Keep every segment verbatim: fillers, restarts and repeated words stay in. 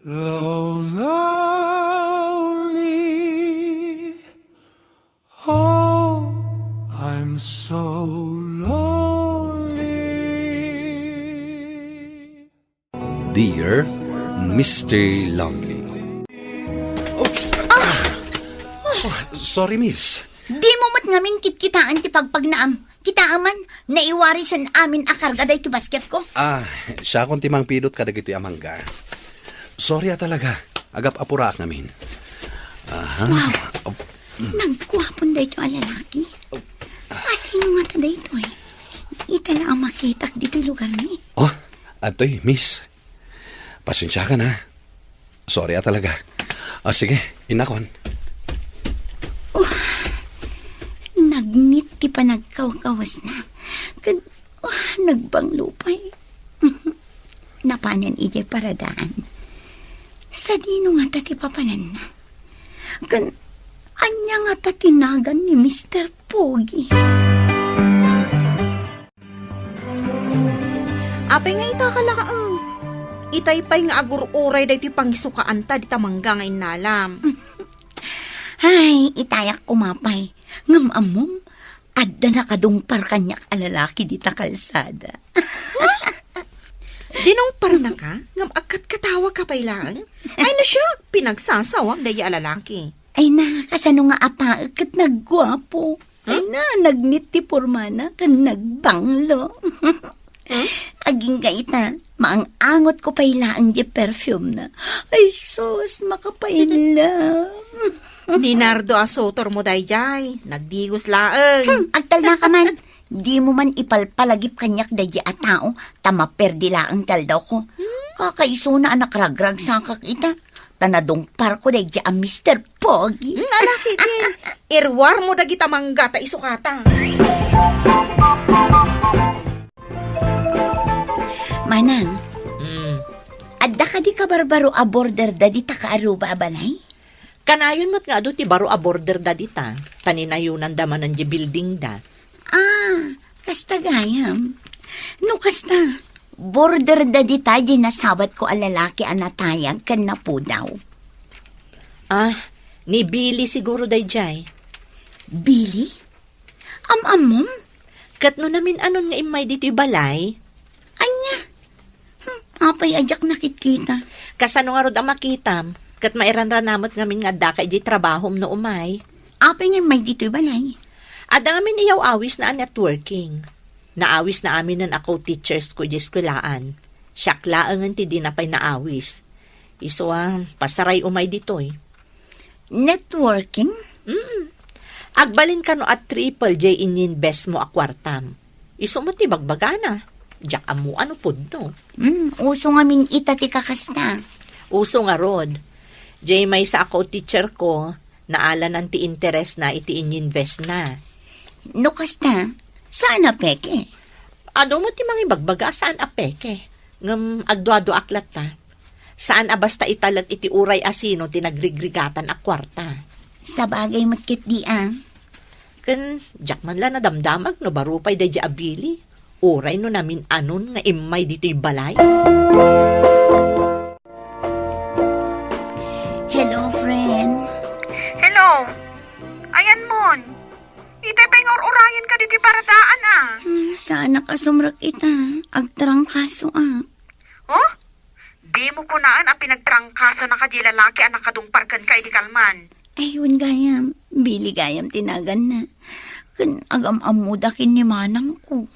Lonely. Oh, I'm so lonely. Dear Mister Lonely. Oops! Ah! Oh, sorry, miss. Dimo met ngamin kitkitaan ti pagpagnaam. Kitaem man, naiwarisan amin a karga daytoy basketko. Ah, siakon ti mangpidut kadagitoy a mangga. Sorry a talaga. Agap-apuraak ngamin. Aha. Wow. Nagguapon daytoy a lalaki. Asino ngata daytoy? Ita la a makitak ditoy lugarmi. Oh, atoy, miss. Pasensiakan, ha. Sorry a talaga. Ah, sige, innakon. Oh, nagnit ti panagkawkawasna. Ket, oh, nagbanglo pay. Napanen idiay paradaan. Sadino ngata ti papananna? Ken ania ngata ti nagan ni Mister Pogi? Apay nga ita ka laeng? Itay pay nga agur-uray daytoy pangisukaanta dita mangga nga innalam. Ay, itayak koma pay. Ngem ammom, adda nakadungpar kaniak a lalaki dita kalsada. Dinungparnaka? Ngem agkatkatawa ka pay laeng? Ay, no siak, pinagsasawak daydi a lalaki. Ay na, kasano nga apaek ket nagguapo. Ay na, nagnit ti pormana ken nagbanglo. Huh? Agingga ita, maang-angotko pay laeng di perfume na. Ay sus, makapailam. Ni Nardo a sutor mo daydiay, nagdigos laeng. Hmm, agtalna ka man. Dimo man ipalpalagip kaniak daydi a tao, ta maperdi laeng ti aldawko. Kakaisuna a nakragragsakak ita, ta nadungparko daydi a Mister Pogi. Hmm, ala, Kiki, iruar mo dagita mangga ta isukata. Manang, Hmm. adda kadi kabarbaro a border da dita kaaruba a balay? Kanayon met nga adu ti baro a border da dita, ta ninayonanda manen di building da. Ah, kasta gayam. No kasta, border da dita di nasabatko a lalaki a natayag ken napudaw. Ah, ni Billy siguro daydiay. Billy? Am-ammom? Ket no namin-anon nga immay ditoy balay? Ania? Hmm, apay a diak nakitkita? Kasano ngarud a makitam? Ket mairanranamek ngamin nga addaka idiay trabahom no umay. Apay nga immay ditoy balay? Adda ngamin iyaw-awisna a networking. Naawisna aminen a co-teachers ko idiay eskuelaan. Siak laengen ti dina pay naawis. Isu a, pasaray umay ditoy. Networking? Mm. Agbalin kano a triple diay inyinvest mo a kuartam. Isu met ti bagbagana. Diak ammo a no pudno. Mm, uso ngamin ita ti kakasta. Uso ngarud. Diay maysa a co-teacher ko, naalanan ti interesna iti inyinvestna. No kasta, saan a peke? Adu met ti mangibagbaga a saan a peke. Ngem agduaduaak latta. Saan a basta italek iti uray a sino ti nagrigrigatan a kuarta. Sabagay met ketdi a. Ken diak man la nadamdamag no baro pay daydi a Billy, uray no namin-anon nga immay ditoy balay. Hello, friend. Hello. Ayanmon. Itay pay nga ur-urayenka ditoy paradaan a. Hmm, saanak a sumrek ita. Agtrangkasoak. Oh? Dimo kunaan a pinagtrangkasonaka diay lalaki a nakadungpar kenka idi kalman. Ay, wen gayam. Billy gayam ti naganna. Ken agam-ammoda ken ni manangko.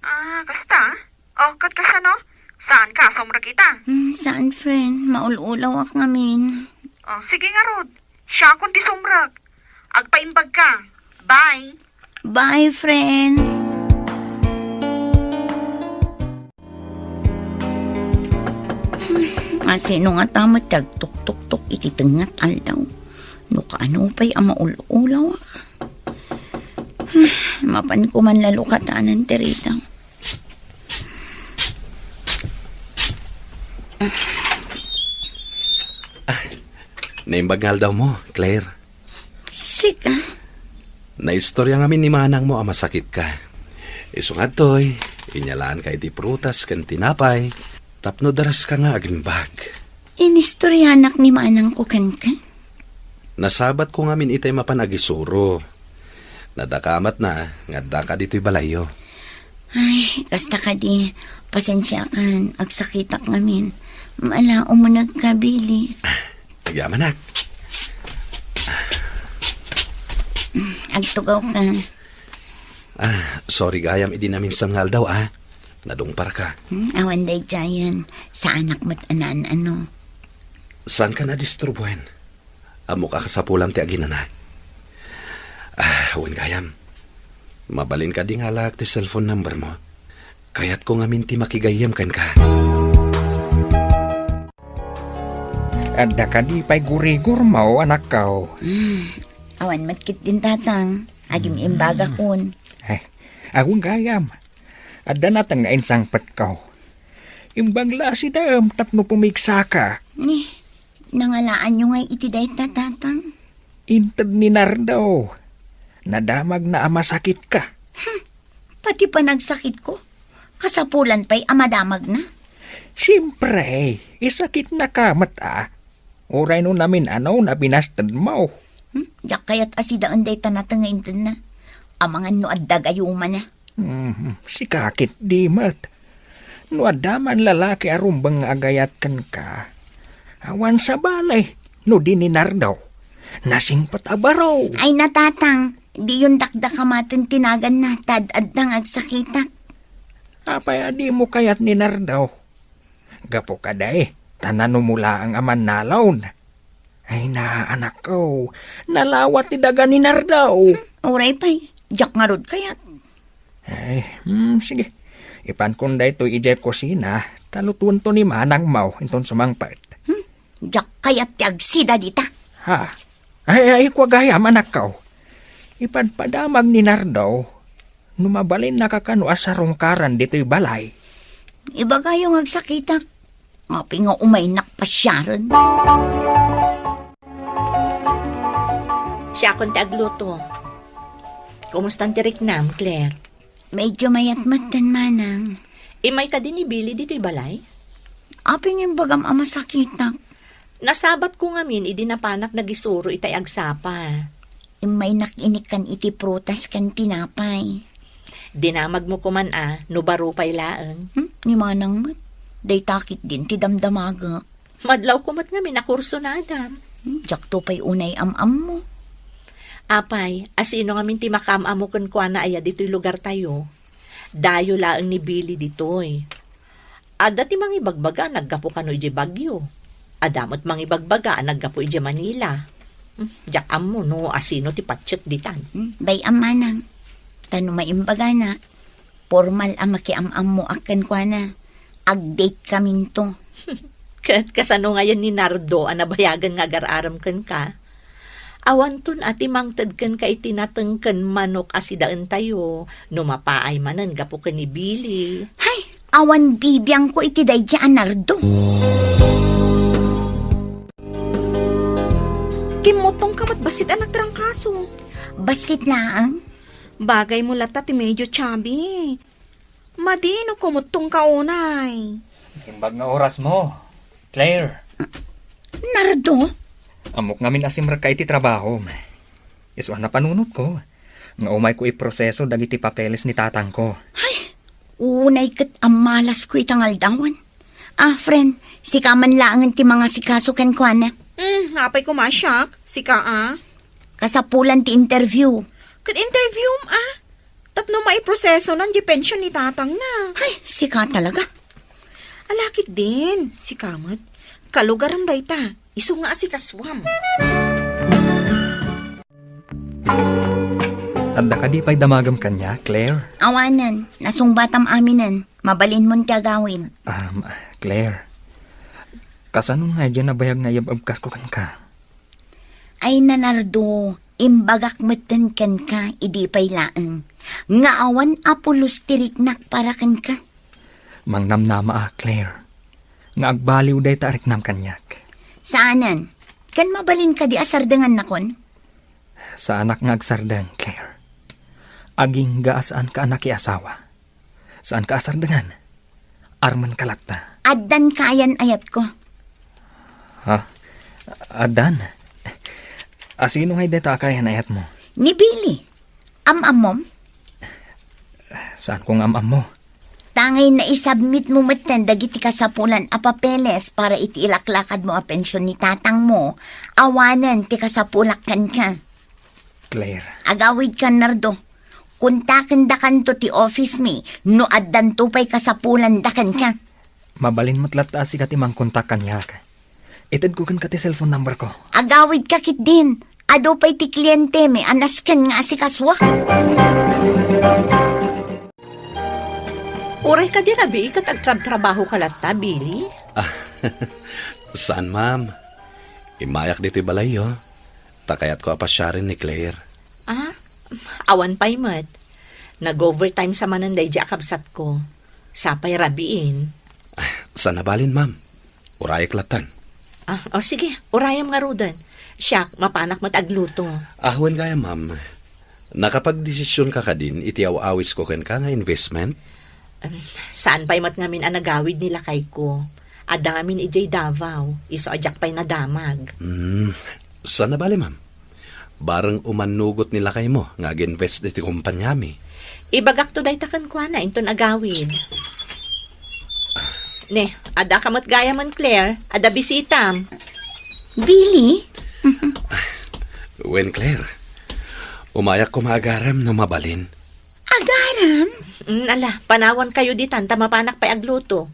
Ah, kasta? Oh, ket kasano? Saanka a sumrek ita? Hmm, saan, friend. Maul-ulawak ngamin. Oh, sige ngarud. Siakon ti sumrek. Agpaimbagka. Bye. Bye, friend. Hmm, asino ngata met ti agtuktuktok iti tengnga ti aldaw? No kaano pay a maul-ulawak? Hmm, mapanko man la lukatanan ti ridaw. Ah, naimbag nga aldawmo, Claire. Sika? Naistorya ngamin ni manangmo a masakitka. Isu nga adtoy, inyalaanka iti prutas ken tinapay tapno daraska nga agimbag. Inistoryanak ni manangko kenka. Nasabatko ngamin itay mapan agisuro. Nadakamatna nga addaka ditoy balayyo. Ay, kasta kadi, pasensiakan, agsakitak ngamin. Mala, umunegka, Billy. Agyamanak. Agtugawka. Ah, sorry gayam idi naminsan nga aldaw, ah. Nadungparka. Hmm, awan daydiayen. Saanak met a naan-ano. Saanka a disturbuen? Ammok a kasapulam ti aginana. Ah, wen gayam. Mabalin kadi nga alaek ti cellphone number mo? Kayatko ngamin ti makigayyem kenka. Adda kadi pay gurigurmo, anakko? Hmm, awan met ketdin, Tatang. Agim-imbagakon. Eh, awan gayam. Adda nateng nga insangpetko. Imbag la a sidaem tapno pumigsaka. Ni, nangalaanyo ngay iti dayta, Tatang? Inted ni Nardo. Nadamagna a masakitka. Hmm, pati panagsakitko, kasapulan pay a madamagna? Siempre, isakitnaka met a. Uray no namin-ano a binastedmo. Hmm? Diak kayat a sidaen dayta nateng nga intedna. Amangan no adda gayumana. Hmm, sika ketdi met. No adda man lalaki a rumbeng nga agayat kenka, awan sabali no di ni Nardo. Nasingpet a baro. Ay, Tatang, diyon dakdakamaten ti naganna, ta ad-adda nga agsakitak. Apay a dimo kayat ni Nardo? Gapu kadi, ta nanumo laeng a mannalaw. Ay na, anakko, nalawa ti daga ni Nardo. Hmm, uray pay, diak ngarud kayat. Ay, hmm, sige. Ipankon daytoy idiay kusina, ta lutuento ni manangmo inton sumangpet. Hmm, diak kayat ti agsida dita. Ha? Ay, ay, kua gayam, anakko. Ipadpadamag ni Nardo, no mabalinnaka kano a sarungkaran ditoy balay. Ibagayo nga agsakitak. Apay nga umaynak pasiaren? Siakon ti agluto. Kumustan ti riknam, Claire? Medyo mayat metten, manang. Immay kadi ni Billy ditoy balay? Apay nga imbagam a masakitak? Nasabatko ngamin idi napanak nagisuro itay agsapa. Immaynak inikkan iti prutas ken tinapay. Dinamagmo koman a, no baro pay laeng. Hmm? Ni manang met. Dayta ketdin ti damdamagek. Madlawko met ngamin a kursunadam. Hmm? Diakto pay unay am-ammo. Apay, a sino ngamin ti makaam-ammo kenkuana aya ditoy lugartayo? Dayo laeng ni Billy ditoy. Adda ti mangibagbaga a naggapu kano idiay Baguio. Adda met mangibagbaga a naggapu idiay Manila. Hmm, diak ammo no asino ti patiek ditan. Hmm, bay-am, manang. Ta no maimbaganak, pormal a makiam-ammoak kenkuana. Ag-date kaminto. Ket kasano ngayen ni Nardo a nabayagen nga agar-arem kenka? Awanton a ti mangted kenka iti nateng ken manok a sidaentayo, no mapaay manen gapu ken ni Billy. Hay, awan bibiangko iti daydi a Nardo. Kimmuttongka met bassit a nagtrangkaso. Bassit laeng? Bagaymo latta ti medyo chubby. Madi no kumuttongka unay. Imbag nga orasmo, Claire. Nardo? Ammok ngamin a simrekka iti trabahom. Isu a napanunotko nga umayko iproseso dagiti papeles ni tatangko. Ay, unay ket a malasko ita nga aldawen. Ah, friend, sika man laengen ti mangasikaso kenkuana. Hmm, apay koma a siak? Sika a? Kasapulan ti interview. Ket interviewem a? Tapno maiprosesonan diay pension ni tatangna. Ay, sika talaga. Ala ketdin, sika met. Kalugarem dayta, isu nga asikasuam. Adda kadi pay damagem kaniak, Claire? Awanen, nasungbatam aminen. Mabalinmon ti agawid. Um, Claire, kasano nga diay nabayag nga iyab-abkasko kenka? Ay, Nardo, imbagak metten kenka idi pay laeng nga awan a pulos ti riknak para kenka. Mangnamnama a, Claire, nga agbaliw dayta a riknam kaniak. Saanen? Ken mabalin kadi a sardengannakon? Saanak nga agsardeng, Claire. Agingga a saanka a nakiasawa. Saanka a sardengan. Armenka latta. Addan kayan ayatko. Ha? Addan? Asino ngay deta a kayat mo? Ni Billy. Am-ammom? Saanko nga am-ammo. Tangay na isubmit mo metten dagiti kasapulan a papeles para iti ilaklakad mo a pension ni tatang mo, awanen ti kasapulak kenka. Claire. Agawidkan, Nardo. Kontakendakanto ti office mi no addanto pay kasapulanda kenka. Mabalin met latta a sika ti mangkontak kaniak. Itedko kenka ti cellphone number ko. Agawidka ketdin. Adu pay ti kliente mi a nasken nga asikasuak. Uray kadi rabii ket agtrabtrabahoka latta, Billy? Ah, saan, ma'am. Immayak ditoy balayyo. Ta kayatko a pasiaren ni Claire. Ah, awan pay met. Nag-overtime sa manen daydi a kabsatko. Sapay rabiin. Ah, saan a balin, ma'am. Urayek lattan. Ah, o sige, urayem ngaruden. Siak, mapanak met agluto. Ah, wen gayam, ma'am. Nakapagdesisionka kadin iti aw-awisko kenka nga investment? Em, saan pay met ngamin a nagawid ni lakayko. Adda ngamin idiay Davao, isu a diak pay nadamag. Hmm, saan a bale, ma'am? Bareng umannugot ni lakaymo nga ag-invest iti kompaniami. Ibagakto dayta kenkuana inton agawid. Ne, addaka met gayamen, Claire. Adda bisitam. Billy? Wen, Claire. Umayak koma agarem no mabalin. Agarem? Mm, ala, panawankayo ditan ta mapanak pay agluto.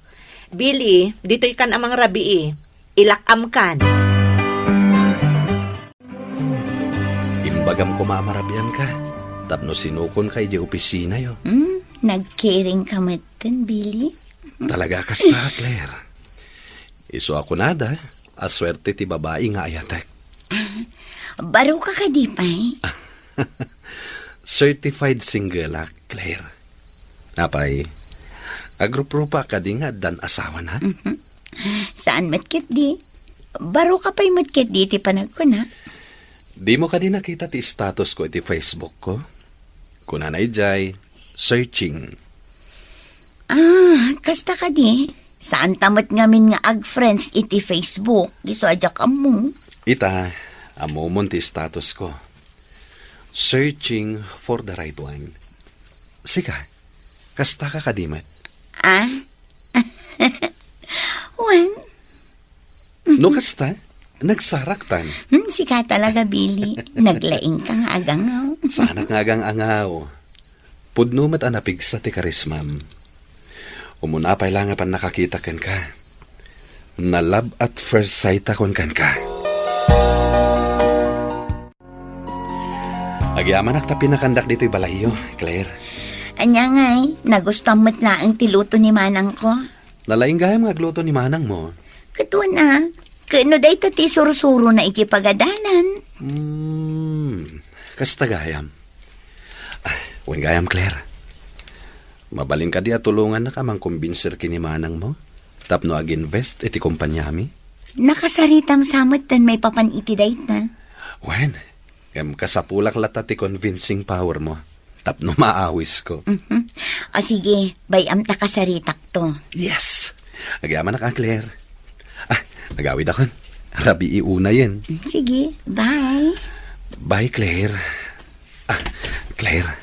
Billy, ditoykan a mangrabii. Ilak-amkan. Imbagam koma a marabianka, tapno sinukonka idiay opisinayo. Hmm, nagkiringka metten, Billy? Talaga kasta, Claire. Isu a kunada, a suerte ti babai nga ayatek. Baroka kadi pay? Certified single-ak, Claire. Apay, agruprupa kadi nga addan asawana? Mhm. Saan met ketdi? Baroka pay met ketdi ti panagkunak? Dimo kadi nakita ti status ko iti Facebook ko? Kunana idiay, searching. Ah, kasta kadi? Saanta met ngamin nga ag-friends iti Facebook, isu a diak ammo. Ita, ammomon ti status ko. Searching for the right one. Sika, kastaka kadi met? Ah? Wen? No kasta, nagsaraktan. Hmm, sika talaga, Billy. Naglaingka nga agangaw. Saanak nga agangaw. Pudno met a napigsa ti karismam. Umuna pay la nga pannakakita kenka. Na-love at first sight akon kenka. Agyamanak ta pinakandak ditoy balayyo, Claire. Ania ngay, nagustuam met laeng ti luto ni manangko. Nalaing gayam nga agluto ni manangmo. Ket wen a, ket no dayta ti sursurona iti pagadalan. Hmm, kasta gayam. Ah, wen gayam, Claire. Mabalin kadi a tulongannak a mangkumbinser ken ni manangmo tapno ag-invest iti kompaniami? Nakasaritam sa metten maipapan iti dayta. Wen, ngem kasapulak latta ti convincing power mo tapno maawisko. Mhm. O sige, bay-am ta kasaritakto. Yes! Agyamanak a, Claire. Ah, agawidakon. Rabii unayen. Mm, sige, bye. Bye, Claire. Ah, Claire.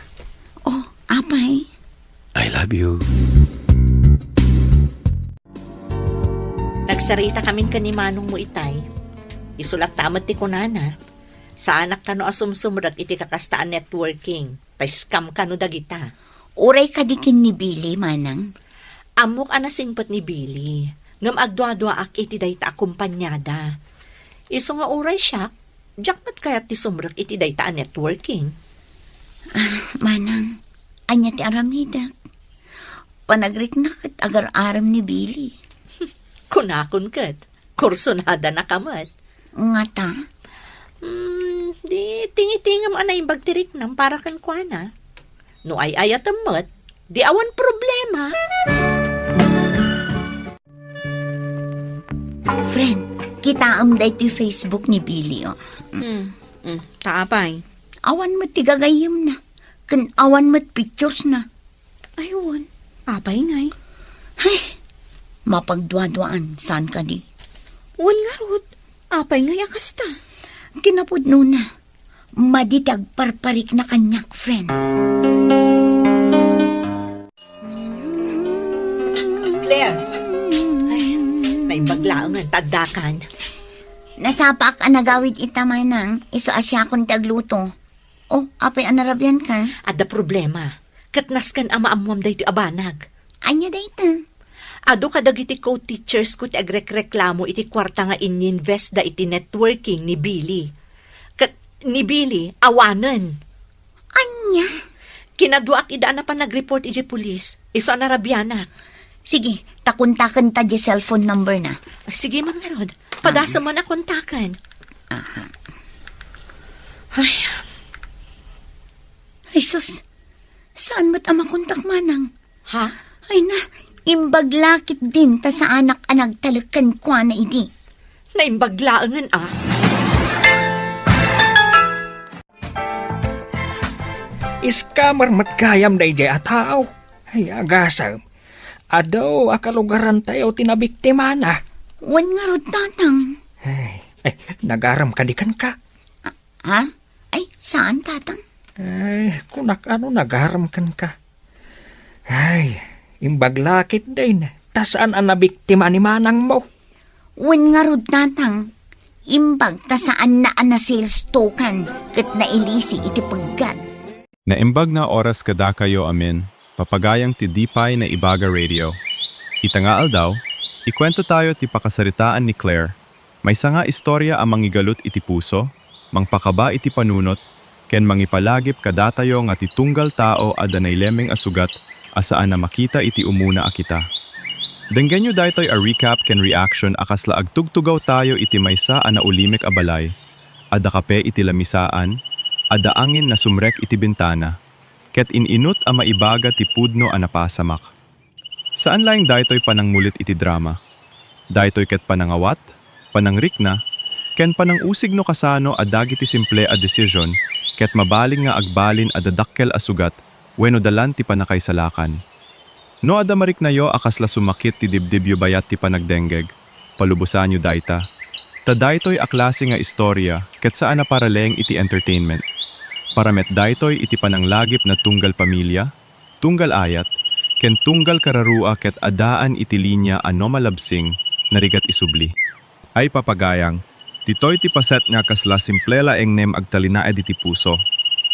Oh, apay. I love you. Nagsarita kamin ken ni manongmo itay. Isu latta met ti kunana, saanak kano a sumsumrek iti kakasta a networking, ta scam kano dagita. Uray kadi ken ni Billy, manang? Ammok a nasingpet ni Billy, ngem agduaduaak iti dayta a kompaniada. Isu nga uray siak, diak met kayat ti sumrek iti dayta a networking. Ah, manang, ania ti aramidek? Panagriknak ket agar-arem ni Billy. Kunakon ket, kursonadanaka met. Ngata? Hmm, di tingitingem a naimbag ti riknam para kenkuana. No ay-ayatem met, di awan problema. Friend, kitaem daytoy Facebook ni Billy, oh. Hmm, hmm. Ta apay? Awan met ti gagayyemna. Ken awan met pictures na. Ay, wen. Apay ngay? Ay, mapagduaduaan, saan kadi? Wen ngarud, Apay ngay a kasta? Kinapudnona, madi ti agparparikna kaniak, friend. Claire! Ay, naimbag laengen ta addakan. Nasapaak a nagawid ita, manang, isu a siakon ti agluto. Oh, apay a narabianka? Adda problema. Ket nasken a maammoam daytoy a banag. Ania dayta? Adu kadagiti co-teachers ko ti agrekreklamo iti kuarta nga ininvest da iti networking ni Billy. Ket ni Billy, awanen. Ania? Kinaduaak ida a napan nagreport idiay pulis. Isu a narabianak. Sige, ta kontakenta diay cellphone number na. Sige man ngarud. Padasem man a kontaken. Aha. Ay. Ay, sus. Saan met a makontak, manang? Ha? Ay na, imbag la ketdin ta saanak a nagtalek kenkuana idi. Naimbag laengen a. Scammer met gayam daydiay a tao. Ay, agasem. Adu a kalugarantayo ti nabiktimana. Wen ngarud, Tatang. Ay, ay, nagaram kadi kenka? Ha? Ay, saan, Tatang? Ay, kunak ano nagaram kenka. Ay, imbag la ketdin, ta saan a nabiktima ni manangmo. Wen ngarud, Tatang, imbag ta saanna a na-sales token ket nailisi iti peggat. Naimbag nga oras kadakayo amin, papagayang ti Dipay Naibaga Radio. Ita nga aldaw, ikuentotayo ti pakasaritaan ni Claire, maysa nga istorya a mangigalut iti puso, mangpakaba iti panunot, ken mangipalagip kadatayo nga ti tunggal tao adda nailemmeng a sugat a saan a makita iti umuna a kita. Denggenyo daytoy a recap ken reaction a kasla agtugtugawtayo iti maysa a naulimek a balay. Adda kape iti lamisaan, adda angin a sumrek iti bintana, ket in-inut a maibaga ti pudno a napasamak. Saan laeng daytoy panangmulit iti drama. Daytoy ket panangawat, panangrikna, ken panangusig no kasano a dagiti simple a decision ket mabalin nga agbalin a dadakkel a sugat wenno dalan ti pannakaisalakan. No adda mariknayo a kasla sumakit ti dibdibyo bayat ti panagdenggeg, palubosanyo dayta. Ta daytoy a klase nga istorya ket saan a para laeng iti entertainment. Para met daytoy iti pananglagip na tunggal pamilia, tunggal ayat, ken tunggal kararua ket addaan iti linia a no malabsing, narigat isubli. Ay papagayang, ditoy ti paset nga kasla simple laeng ngem agtalinaed iti puso.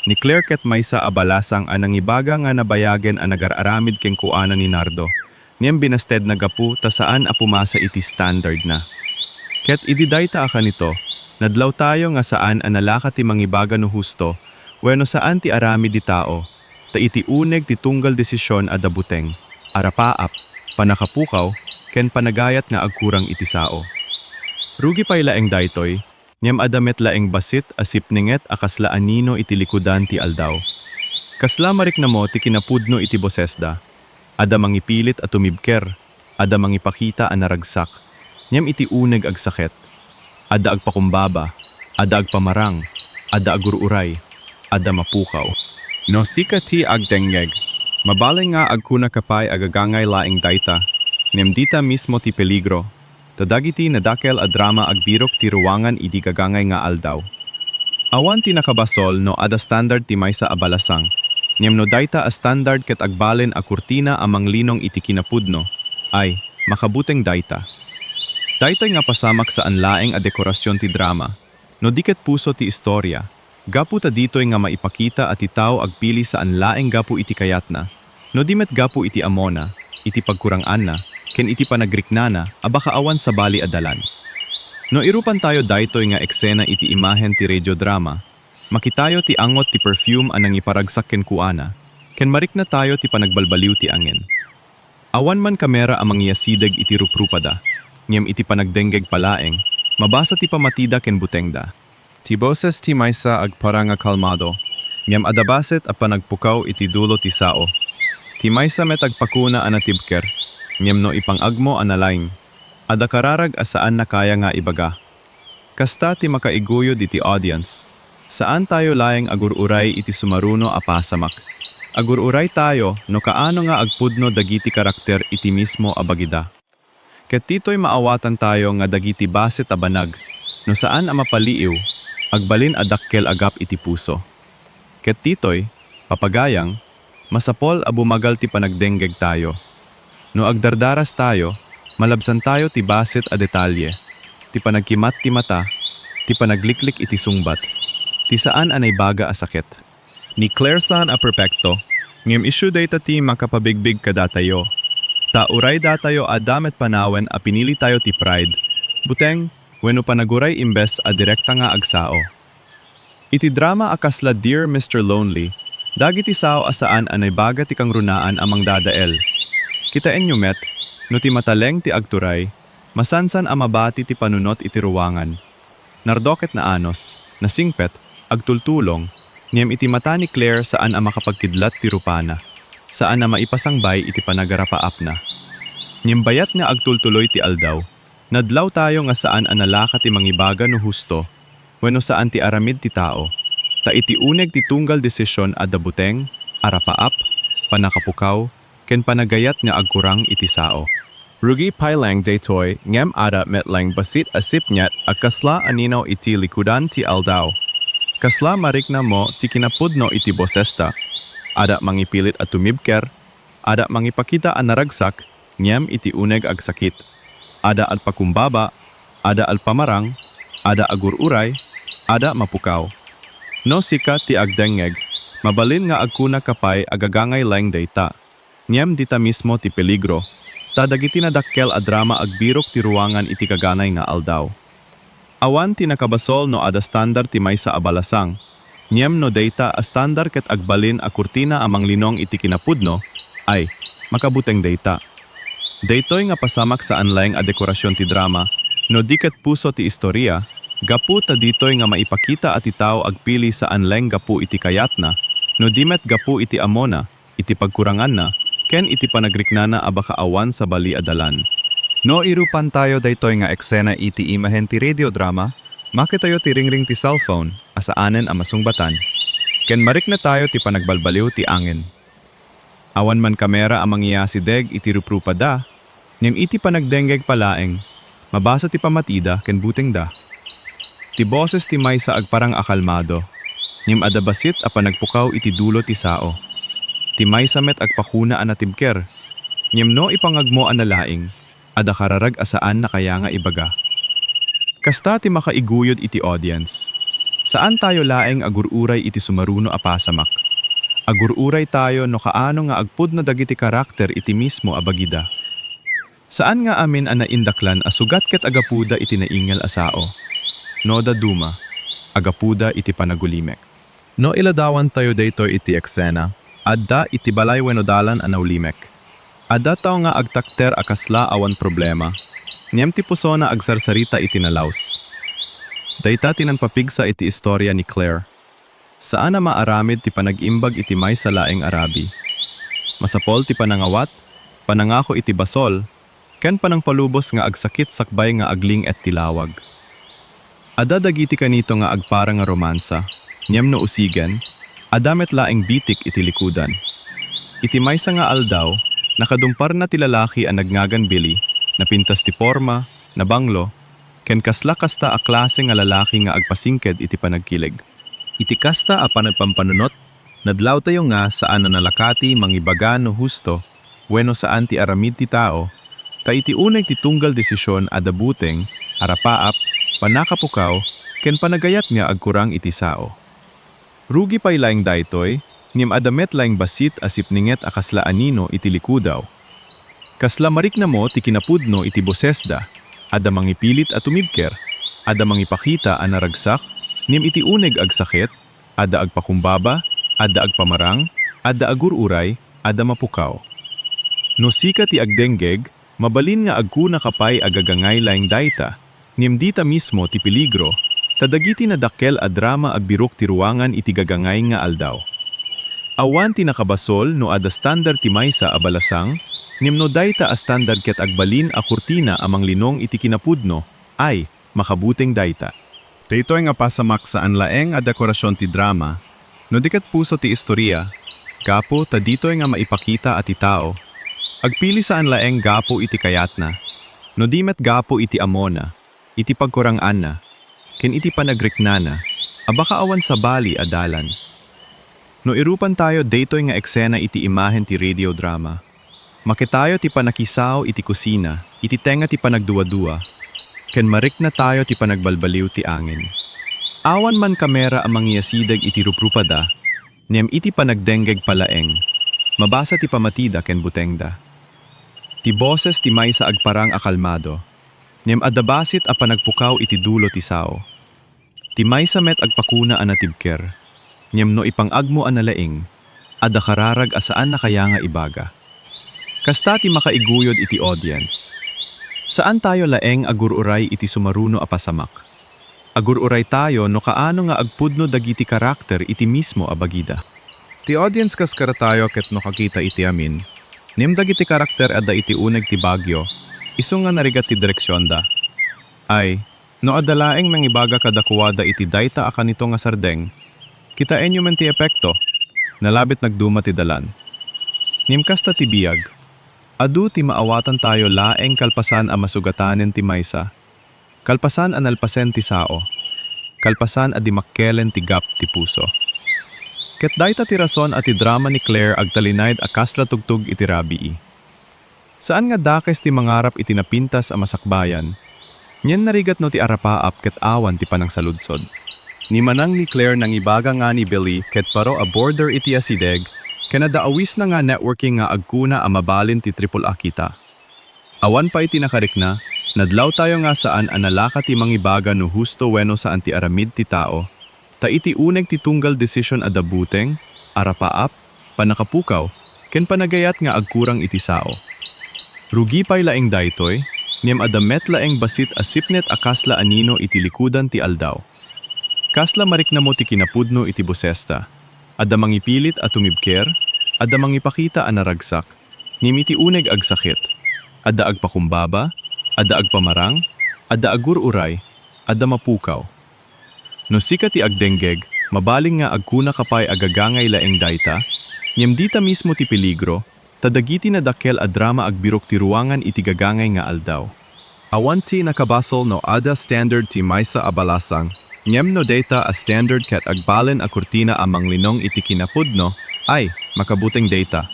Ni Claire ket maysa a balasang a nangibaga nga nabayagen a nagar-aramid kenkuana ni Nardo, ngem binastedna gapu ta saan a pumasa iti standardna. Ket idi dayta a kanito, nadlawtayo nga saan a nalaka ti mangibaga no husto wenno saan ti aramid ti tao, ta iti uneg ti tunggal desisyon adda buteng, arapaap, pannakapukaw, ken panagayat nga agkurang iti sao. Rugi pay laeng daytoy, ngem adda met laeng bassit a sipninget a kasla anino iti likudan ti aldaw. Kasla mariknamo ti kinapudno iti bosesda. Adda mangipilit a tumibker, adda mangipakita a naragsak, ngem iti uneg agsaket. Adda agpakumbaba, adda agpamarang, adda agur-uray, adda mapukaw. No sika ti agdenggeg, mabalin nga agkunaka pay a gagangay laeng dayta, ngem dita mismo ti peligro, ta dagiti nadakkel a drama agbirok ti ruangan idi gagangay nga aldaw. Awan ti nakabasol no adda standard ti maysa a balasang, ngem no dayta a standard ket agbalin a kurtina a manglinong iti kinapudno, ay, makabuteng dayta. Daytoy nga pasamak saan laeng a dekorasion ti drama, no di ket puso ti istorya, gapu ta ditoy nga maipakita a ti tao agpili saan laeng gapu iti kayatna, no di met gapu iti ammona, iti pagkurang-anna, ken iti panagriknana a baka awan sabali a dalan. No irupantayo daytoy nga eksena iti imahen ti radiodrama, makitayo ti angot ti perfume a nangiparagsak kenkuana, ken mariknatayo ti panagbalbaliw ti angin. Awan man kamera a mangiyasideg iti ruprupada, ngem iti panagdenggeg pay laeng, mabasa ti pammatida ken butengda. Ti boses ti maysa agparang a kalmado, ngem adda bassit a panagpukaw iti dulo ti sao. Ti maysa met agpakuna a natibker, ngem no ipang-agmo a nalaing, adda kararag a saanna kaya nga ibaga. Kasta ti makaiguyod iti audience. Saantayo laeng agur-uray iti sumaruno a pasamak. Agur-uraytayo no kaano nga agpudno dagiti karakter iti mismo a bagida. Ket ditoy maawatantayo nga dagiti bassit a banag, No saan a mapaliiw, agbalin a dakkel a gap iti puso. Ket ditoy, papagayang, masapul a bumagal ti panagdenggegtayo. No agdardarastayo, malabsantayo ti bassit a detalye, ti panagkimat ti mata, ti panagliklik iti sungbat, ti saan a naibaga a sakit. Ni Claire saan a perpekto, ngem isu dayta ti makapabigbig kadatayo. Ta uray datayo adda met panawen a pinilitayo ti pride, buteng, wenno panaguray imbes a direkta nga agsao. Iti drama a kasla Dear Mister Lonely, dagiti sao a saan a naibaga ti kangrunaan a mangdadael. Kitaenyo met, no ti mataleng ti agturay, masansan a mabati ti panunot iti ruangan. Nardo ket naanus, nasingpet, agtultulong, ngem iti mata ni Claire saan a makapagkidlat ti rupana, saan a maipasangbay iti panagarapaapna. Ngem bayat nga agtultuloy ti aldaw, nadlawtayo nga saan a nalaka ti mangibaga no husto wenno saan ti aramid ti tao, ta iti uneg ti tunggal desisyon adda buteng, arapaap, pannakapukaw, ken panagayat nga agkurang iti sao. Rugi pay laeng daytoy ngem adda met laeng bassit a sipnget a kasla anino iti likudan ti aldaw. Kasla mariknamo ti kinapudno iti bosesta. Adda mangipilit a tumibker, adda mangipakita a naragsak, ngem iti uneg agsakit. Adda agpakumbaba, adda agpamarang, adda agur-uray, adda mapukaw. No sika ti agdengngeg, mabalin nga agkunaka pay a gagangay laeng dayta. Ngem dita mismo ti peligro, ta dagiti nadakkel a drama agbirok ti ruangan iti gagangay nga aldaw. Awan ti nakabasol no adda standard ti maysa a balasang, ngem no dayta a standard ket agbalin a kurtina a manglinong iti kinapudno, ay, makabuteng dayta. Daytoy nga pasamak saan laeng a dekorasion ti drama, no di ket puso ti istoria, gapu ta ditoy nga maipakita a ti tao agpili saan laeng gapu iti kayatna, no di met gapu iti ammona, iti pagkuranganna, ken iti panagriknana a baka awan sabali a dalan. No irupantayo daytoy nga eksena iti imahen ti radio drama, makitayo ti ringring ti cellphone a saanen a masungbatan, ken mariknatayo ti panagbalbaliw ti angin. Awan man kamera a mangiyasideg iti ruprupada, ngem iti panagdenggeg pay laeng, mabasa ti pammatida ken butengda. Ti boses ti maysa agparang a kalmado, ngem adda bassit a panagpukaw iti dulo ti sao. Ti maysa met agpakuna a natibker, ngem no ipangagmo a nalaing, adda kararag a saan a kaya nga ibaga. Kasta ti makaiguyod iti audience. Saantayo laeng agur-uray iti sumaruno a pasamak. Agur-uraytayo no kaano nga agpudno dagiti karakter iti mismo a bagida. Saan nga amin a naindaklan a sugat ket agapuda iti naingel a sao. No dadduma, agapuda iti panagulimek. No iladawantayo daytoy iti eksena, adda iti balay wenno dalan a naulimek. Adda tao nga agtakder a kasla awan problema, ngem ti pusona agsarsarita iti nalaus. Dayta ti nangpapigsa iti istoria ni Claire. Saan a maaramid ti panag-imbag iti maysa laeng a rabii. Masapul ti panangawat, panangako iti basol, ken panangpalubos nga agsakit sakbay nga agling-et ti lawag. Adda dagiti kanito nga agparang a romansa, ngem no usigen, adda met laeng bitik iti likudan. Iti maysa nga aldaw, nakadumparna ti lalaki a nagngagan Billy, napintas ti porma, nabanglo, ken kasla kasta a klase nga lalaki nga agpasingked iti panagkileg. Iti kasta a panagpampanunot, nadlawtayo nga saan a nalaka ti mangibaga no husto wenno saan ti aramid ti tao, ta iti uneg ti tunggal desisyon adda buteng, arapaap, pannakapukaw, ken panagayat nga agkurang iti sao. Rugi pay laeng daytoy, ngem adda met laeng bassit a sipnget a kasla anino iti likudaw. Kasla mariknamo ti kinapudno iti bosesda, adda mangipilit a tumibker, adda mangipakita a naragsak, ngem iti uneg agsakit, adda agpakumbaba, adda agpamarang, adda agur-uray, adda mapukaw. No sika ti agdenggeg, mabalin nga agkunaka pay a gagangay laeng dayta, ngem dita mismo ti peligro, ta dagiti nadakkel a drama agbirok ti ruangan iti gagangay nga aldaw. Awan ti nakabasol no adda standard ti maysa a balasang, ngem no dayta a standard ket agbalin a kurtina a manglinong iti kinapudno, ay, makabuteng dayta. Daytoy nga pasamak saan laeng a dekorasion ti drama, no di ket puso ti istoria, gapu ta ditoy nga maipakita a ti tao, agpili saan laeng gapu iti kayatna, no di met gapu iti ammona, iti pagkuranganna, ken iti panagriknana a baka awan sabali a dalan. No irupantayo daytoy nga eksena iti imahen ti radio drama, makitayo ti pannakisao iti kusina, iti tengnga ti panagduadua, ken mariknatayo ti panagbalbaliw ti angin. Awan man kamera a mangiyasideg iti ruprupada, ngem iti panagdenggeg pay laeng, mabasa ti pamatida ken butengda. Ti boses ti maysa agparang a kalmado, ngem adda bassit a panagpukaw iti dulo ti sao. Ti maysa met agpakuna a natibker, ngem no ipang-agmo a nalaing, adda kararag a saan a kaya nga ibaga. Kasta ti makaiguyod iti audience. Saantayo laeng agur-uray iti sumaruno a pasamak. Agur-uraytayo no kaano nga agpudno dagiti karakter iti mismo a bagida. Ti audience kas karatayo ket makakita iti amin. Ngem dagiti karakter adda iti uneg ti Baguio, isu nga narigat ti direksionda. Ay, no adda laeng mangibaga kadakuada iti dayta a kanito nga sardeng, kitaenyo man ti epekto. Nalabit nagduma ti dalan. Ngem kasta ti biag. Adu ti maawatantayo laeng kalpasan a masugatanen ti maysa. Kalpasan a nalpasen ti sao. Kalpasan a dimakkelen ti gap ti puso. Ket dayta ti rason a ti drama ni Claire agtalinaed a kasla tugtog iti rabii. Saan nga dakes ti mangarap iti napintas a masakbayan. Ngem narigat no ti arapaap ket awan ti panangsaludsod. Ni manang ni Claire nangibaga nga ni Billy ket baro a boarder iti asideg, ken adda awisna nga networking nga agkuna a mabalin ti triple A kita. Awan pay ti nakarikna, nadlawtayo nga saan a nalaka ti mangibaga no husto wenno saan ti aramid ti tao, ta iti uneg ti tunggal desisyon adda buteng, arapaap, pannakapukaw, ken panagayat nga agkurang iti sao. Rugi pay laeng daytoy, ngem adda met laeng bassit a sipnget a kasla anino iti likudan ti aldaw. Kasla mariknamo ti kinapudno iti bosesta. Adda mangipilit a tumibker, adda mangipakita a naragsak, ngem iti uneg agsakit. Adda agpakumbaba, adda agpamarang, adda agur-uray, adda mapukaw. No sika ti agdenggeg, mabalin nga agkunaka pay a gagangay laeng dayta, ngem dita mismo ti peligro, ta dagiti nadakkel a drama agbirok ti ruangan iti gagangay nga aldaw. Awan ti nakabasol no adda standard ti maysa a balasang, ngem no dayta a standard ket agbalin a kurtina a manglinong iti kinapudno, ay, makabuteng dayta.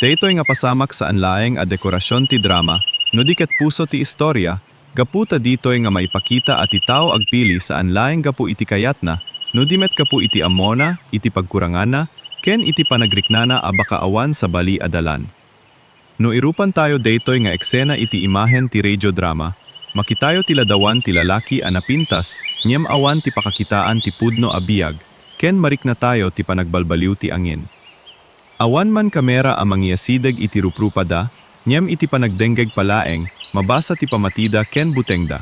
Daytoy nga pasamak saan laeng a dekorasion ti drama, no di ket puso ti istorya, gapu ta ditoy nga maipakita a ti tao agpili saan laeng gapu iti kayatna, no di met gapu iti ammona, iti pagkuranganna, ken iti panagriknana a baka awan sabali a dalan. No irupantayo daytoy nga eksena iti imahen ti radio drama, makitayo ti ladawan ti lalaki a napintas, ngem awan ti pakakitaan ti pudno a biag, ken mariknatayo ti panagbalbaliw ti angin. Awan man kamera a mangiyasideg iti ruprupada, ngem iti panagdenggeg pay laeng, mabasa ti pamatida ken butengda.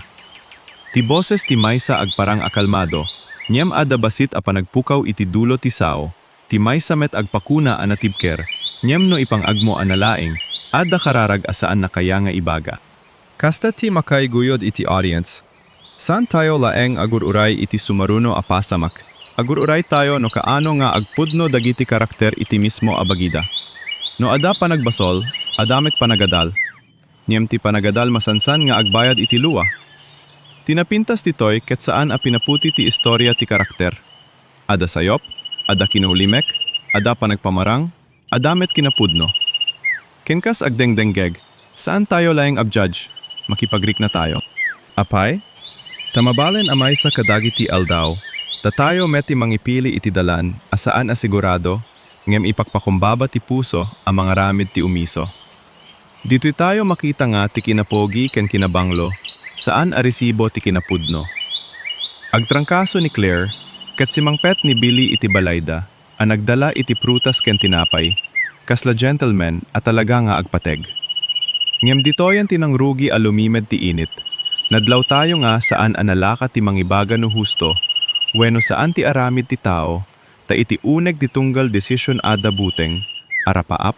Ti boses ti maysa agparang a kalmado, ngem adda bassit a panagpukaw iti dulo ti sao, ti maysa met agpakuna a natibker, ngem no ipang-agmo a nalaing, adda kararag a saan a kaya nga ibaga. Kasta ti makaiguyod iti audience. Saantayo laeng agur-uray iti sumaruno a pasamak. Agur-uraytayo no kaano nga agpudno dagiti karakter iti mismo a bagida. No adda panagbasol, adda met panagadal. Ngem ti panagadal masansan nga agbayad iti lua. Ti napintas ditoy ket saan a pinaputi ti istorya ti karakter. Adda sayop, adda kinaulimek, adda panagpamarang, adda met kinapudno. Ken kas agdengdenggeg, saantayo laeng a-judge, makipagriknatayo. Apay? Ta mabalin a maysa kadagiti aldaw, datayo met ti mangipili iti dalan a saan a sigurado, ngem ipakpakumbaba ti puso a mangaramid ti umiso. Ditoytayo makita nga ti kinapogi ken kinabanglo, saan a resibo ti kinapudno. Agtrangkaso ni Claire ket simangpet ni Billy iti balayda a nagdala iti prutas ken tinapay, kasla gentleman a talaga nga agpateg. Ngem ditoyen ti nangrugi a lumimed ti init. Nadlawtayo nga saan a nalaka ti mangibaga no husto wenno saan ti aramid ti tao, ta iti uneg ti tunggal desisyon adda buteng, arapaap,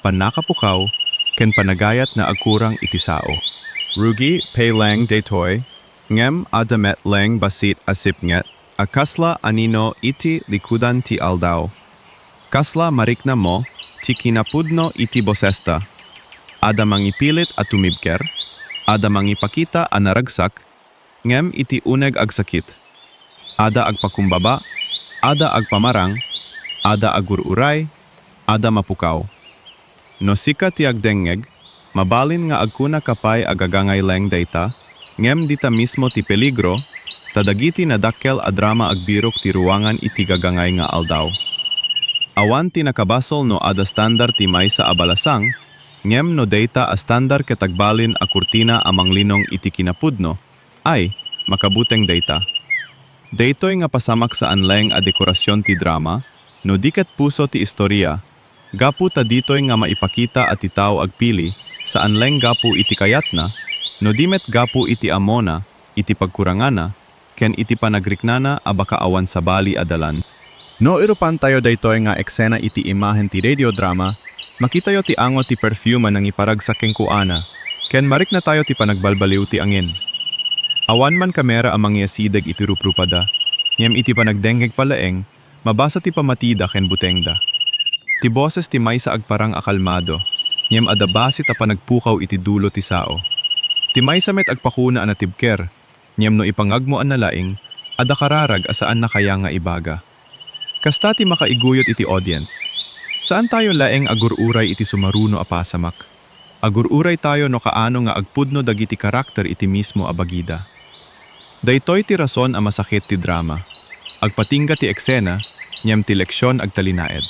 pannakapukaw, ken panagayat nga agkurang iti sao. Rugi pay laeng daytoy, ngem adda met laeng bassit a sipnget a kasla anino iti likudan ti aldaw. Kasla mariknamo ti kinapudno iti bosesta. Adda mangipilit a tumibker, adda mangipakita a naragsak, Ngem iti uneg agsakit, ada agpakumbaba, ada agpamarang, ada agur-uray, ada mapukaw. No sika ti agdengngeg, mabalin nga agkunaka pay a gagangay laeng dayta, ngem dita mismo ti peligro, ta dagiti nadakkel a drama agbirok ti ruangan iti gagangay nga aldaw. Awan ti nakabasol no ada standar ti maysa a balasang, ngem no dayta a standar ket agbalin a kurtina a manglinong iti kinapudno, ay, makabuteng dayta. Daytoy nga pasamak saan laeng a dekorasion ti drama, no di ket puso ti istoria, gapu ta ditoy nga maipakita a ti tao agpili, saan laeng gapu iti kayatna, no di met gapu iti ammona, iti pagkuranganna, ken iti panagriknana a baka awan sabali a dalan. No irupantayo daytoy nga eksena iti imahen ti radio drama, makitayo ti ango ti perfume a nangiparagsak kenkuana, ken mariknatayo ti panagbalbaliw ti angin. Awan man kamera a mangiasideg iti ruprupada, ngem iti panagdengngeg pay laeng, mabasa ti pamatida ken butengda. Ti boses ti maysa agparang a kalmado, ngem adda bassit a panagpukaw iti dulo ti sao. Ti maysa met agpakuna a natibker, ngem no ipangagmo a nalaing, adda kararag a saan a kaya nga ibaga. Kasta ti makaiguyod iti audience. Saantayo laeng agur-uray iti sumaruno a pasamak. Agur-uraytayo no kaano nga agpudno dagiti karakter iti mismo a bagida. Daytoy ti rason a masakit ti drama. Agpatingga ti eksena, ngem ti leksion agtalinaed.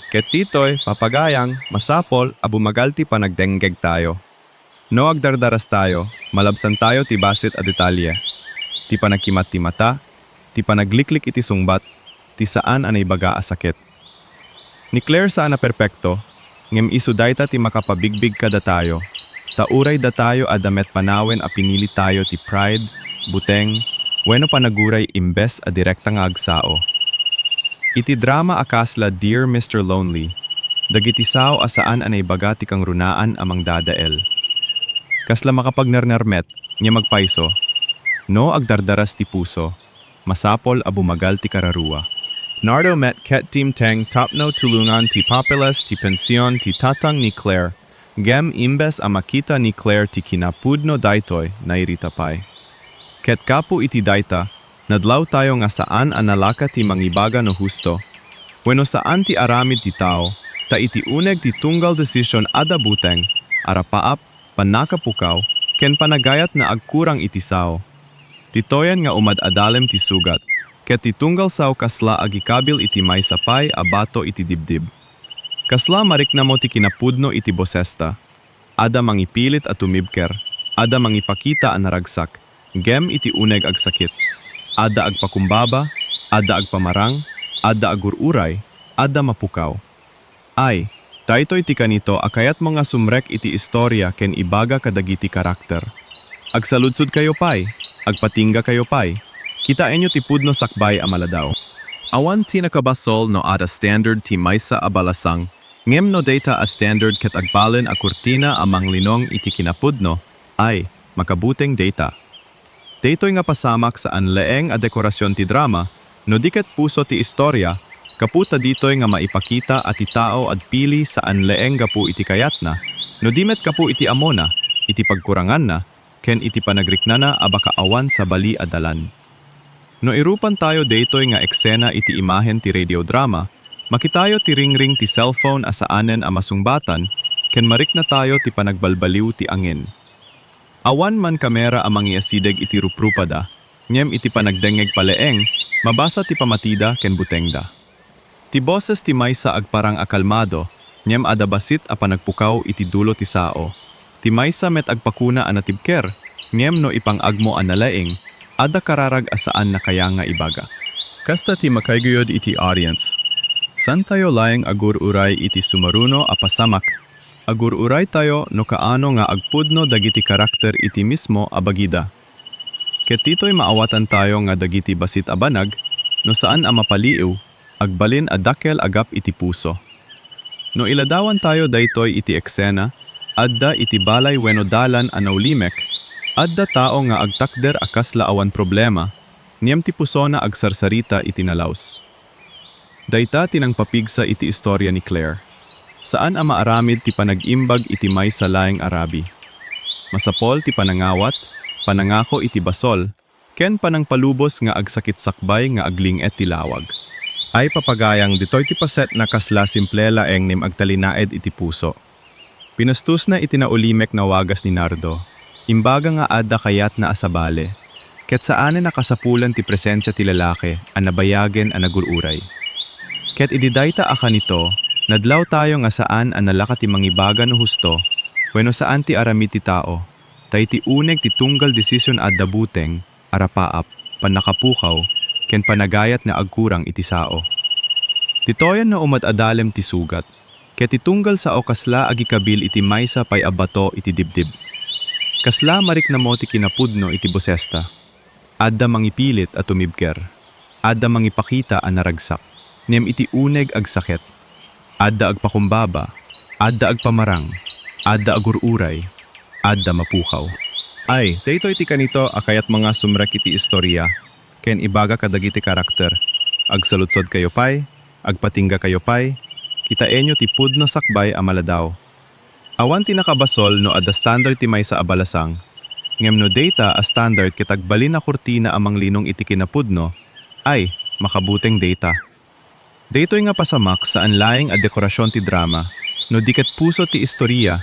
Ket ditoy, papagayang, masapul a bumagal ti panagdenggegtayo. No agdardarastayo, malabsantayo ti bassit a detalye, ti panagkimat ti mata, ti panagliklik iti sungbat, ti saan a naibaga a sakit. Ni Claire saan a perpekto, ngem isu dayta ti makapabigbig kadatayo, ta uray datayo adda met panawen a pinilitayo ti pride, buteng, wenno panaguray imbes a direkta nga agsao. Iti drama a kasla Dear Mister Lonely, dagiti sao a saan a naibaga ti kangrunaan a mangdadael. Kasla makapagnarnarmet, ngem agpayso. No agdardaras ti puso, masapul a bumagal ti kararua. Nardo met ket dimteng tapno tulongan ti papeles ti pension ti tatang ni Claire, ngem imbes a makita ni Claire ti kinapudno daytoy, nairita pay. Ket gapu iti dayta, nadlawtayo nga saan a nalaka ti mangibaga no husto wenno saan ti aramid ti tao, ta iti uneg ti tunggal desisyon adda buteng, arapaap, pannakapukaw, ken panagayat nga agkurang iti sao. Ditoyen nga umad-adalem ti sugat, ket ti tunggal sao kasla agikabil iti maysa pay a bato iti dibdib. Kasla mariknamo ti kinapudno iti bosesta. Adda mangipilit a tumibker, adda mangipakita a naragsak, ngem iti uneg agsakit. Adda agpakumbaba, adda agpamarang, adda agur-uray, adda mapukaw. Ay, daytoy ti kanito a kayatmo nga sumrek iti istoria ken ibaga kadagiti karakter. Agsaludsodkayo pay, agpatinggakayo pay. Kitaenyo ti pudno sakbay a maladaw. Awan ti nakabasol no adda standard ti maysa a balasang, ngem no dayta a standard ket agbalin a kurtina a manglinong iti kinapudno, ay, makabuteng dayta. Daytoy nga pasamak saan laeng a dekorasion ti drama, no di ket puso ti istoria, gapu ta ditoy nga maipakita a ti tao agpili saan laeng gapu iti kayatna, no di met gapu iti ammona, iti pagkuranganna, ken iti panagriknana a baka awan sabali a dalan. No irupantayo daytoy nga eksena iti imahen ti radio drama, makitayo ti ringring ti cellphone a saanen a masungbatan, ken mariknatayo ti panagbalbaliw ti angin. Awan man kamera a mangiasideg iti ruprupada, ngem iti panagdengngeg pay laeng, mabasa ti pamatida ken butengda. Ti boses ti maysa agparang a kalmado, ngem adda bassit a panagpukaw iti dulo ti sao. Ti maysa met agpakuna a natibker, ngem no ipang-agmo a nalaing, adda kararag a saan a kaya nga ibaga. Kasta ti makaiguyod iti audience. Saantayo laeng agur-uray iti sumaruno a pasamak. Agur-uraytayo no kaano nga agpudno dagiti karakter iti mismo a bagida. Ket ditoy maawatantayo nga dagiti bassit a banag, no saan a mapaliiw, agbalin a dakkel a gap iti puso. No iladawantayo daytoy iti eksena, adda iti balay wenno dalan a naulimek, adda tao nga agtakder a kasla awan problema, ngem ti pusona agsarsarita iti nalaus. Dayta ti nangpapigsa iti istoria ni Claire. Saan a maaramid ti panag-imbag iti maysa laeng a rabi. Masapul ti panangawat, panangako iti basol, ken panangpalubos nga agsakit sakbay nga agling-et ti lawag. Ay, papagayang, ditoy ti paset na kasla simple laeng ngem agtalinaed iti puso. Pinustusna iti naulimek nga wagas ni Nardo. Imbaga nga adda kayatna a sabali, ket saanen a kasapulan ti presensia ti lalaki a nabayagen a nagur-uray. Ket idi dayta a kanito, nadlawtayo nga saan a nalaka ti mangibaga no husto wenno saan ti aramid ti tao, ta iti uneg ti tunggal desisyon adda buteng, arapaap, pannakapukaw, ken panagayat nga agkurang iti sao. Ditoyen nga umad-adalem ti sugat, ket ti tunggal sao kasla agikabil iti maysa pay a bato iti dibdib. Kasla mariknamo ti kinapudno iti bosesta. Adda mangipilit a tumibker. Adda mangipakita a naragsak. Ngem iti uneg agsaket. Adda agpakumbaba. Adda agpamarang. Adda agur-uray. Adda mapukaw. Ay, daytoy ti kanito a kayatmo nga sumrek iti istoria, ken ibaga kadagiti karakter. Agsaludsodkayo pay, agpatinggakayo pay, kitaenyo ti pudno sakbay a maladaw. Awan ti nakabasol no adda standard ti maysa a balasang, ngem no dayta a standard ket agbalin a kurtina a manglinong iti kinapudno, ay, makabuteng dayta. Daytoy nga pasamak saan laeng a dekorasion ti drama, no di ket puso ti istoria,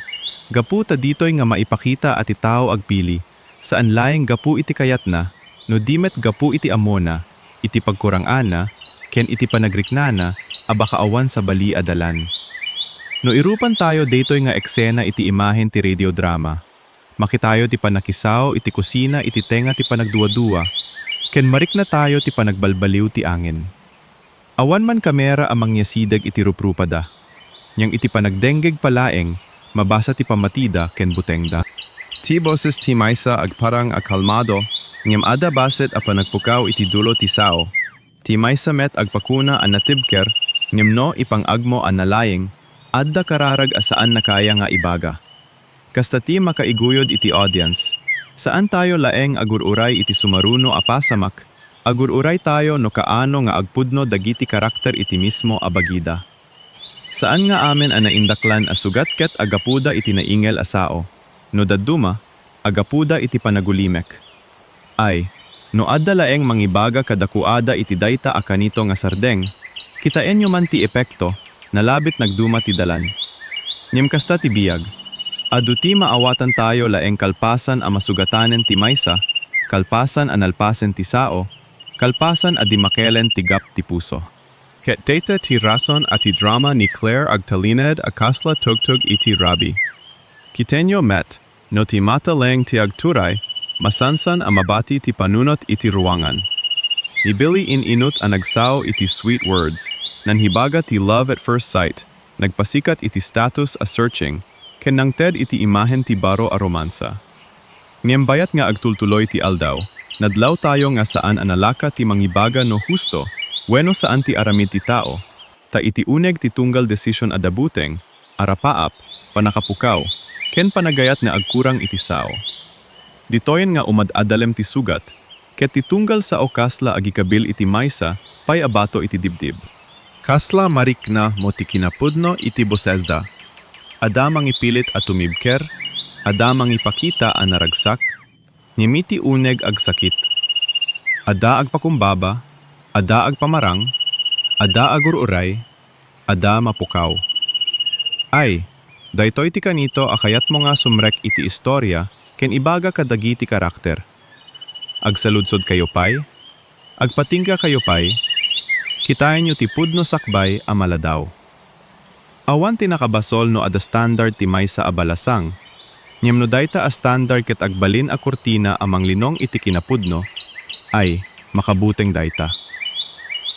gapu ta ditoy nga maipakita a ti tao agpili, saan laeng gapu iti kayatna, no di met gapu iti ammona, iti pagkurang-ana, ken iti panagriknana a baka awan sabali a dalan. No irupantayo daytoy nga eksena iti imahen ti radio drama, makitayo ti pannakisao iti kusina iti tenga ti panagduadua, ken mariknatayo ti panagbalbaliw ti angin. Awan man kamera a mangyasideg iti ruprupada. Ngem iti panagdenggeg pay laeng, mabasa ti pammatida ken butengda. Ti boses ti maysa agparang a kalmado, ngem adda bassit a panagpukaw iti dulo ti sao. Ti maysa met agpakuna a natibker, ngem no ipang-agmo a nalaing, adda kararag a saan nakaya nga ibaga. Kasta ti makaiguyod iti audience. Saantayo laeng agur-uray iti sumaruno a pasamak, agur-uraytayo no kaano nga agpudno dagiti karakter iti mismo a bagida. Saan nga amin a naindaklan a sugat ket agapuda iti naingel a sao. No dadduma, agapuda iti panagulimek. Ay, no adda laeng mangibaga kadakuada iti dayta a kanito nga sardeng, kitaenyo man ti epekto, nalabit nagduma ti dalan. Ngem kasta ti biag. Adu ti maawatantayo laeng kalpasan a masugatanen ti maysa, kalpasan a nalpasen ti sao, kalpasan a dimmakelen ti gap ti puso. Ket dayta ti rason a ti drama ni Claire agtalinaed a kasla tugtog iti rabii. Kitaenyo met, no ti mata laeng ti agturay, masansan a mabati ti panunot iti ruangan. Ni Billy in-inut a nagsao iti sweet words, nangibaga ti love at first sight, nagpasikat iti status a searching, ken nangted iti imahen ti baro a romansa. Ngem bayat nga agtultuloy ti aldaw, nadlawtayo nga saan a nalaka ti mangibaga no husto wenno saan ti aramid ti tao, ta iti uneg ti tunggal desisyon a dabuteng, arapaap, pannakapukaw, ken panagayat nga agkurang iti sao. Ditoyen nga umad-adalem ti sugat, ket ti tunggal sao kasla agikabil iti maysa pay a bato iti dibdib. Kasla mariknamo ti kinapudno iti bosesda. Adda mangipilit a tumibker, adda mangipakita a naragsak, ngem iti uneg agsakit. Adda agpakumbaba, adda agpamarang, adda agur-uray, adda mapukaw. Ay, daytoy ti kanito a kayatmo nga sumrek iti istoria ken ibaga kadagiti karakter. Agsaludsodkayo pay? Agpatinggakayo pay? Kitaenyo ti pudno sakbay a maladaw. Awan ti nakabasol no adda standard ti maysa a balasang, ngem no dayta a standard ket agbalin a kurtina a manglinong iti kinapudno, ay, makabuteng dayta.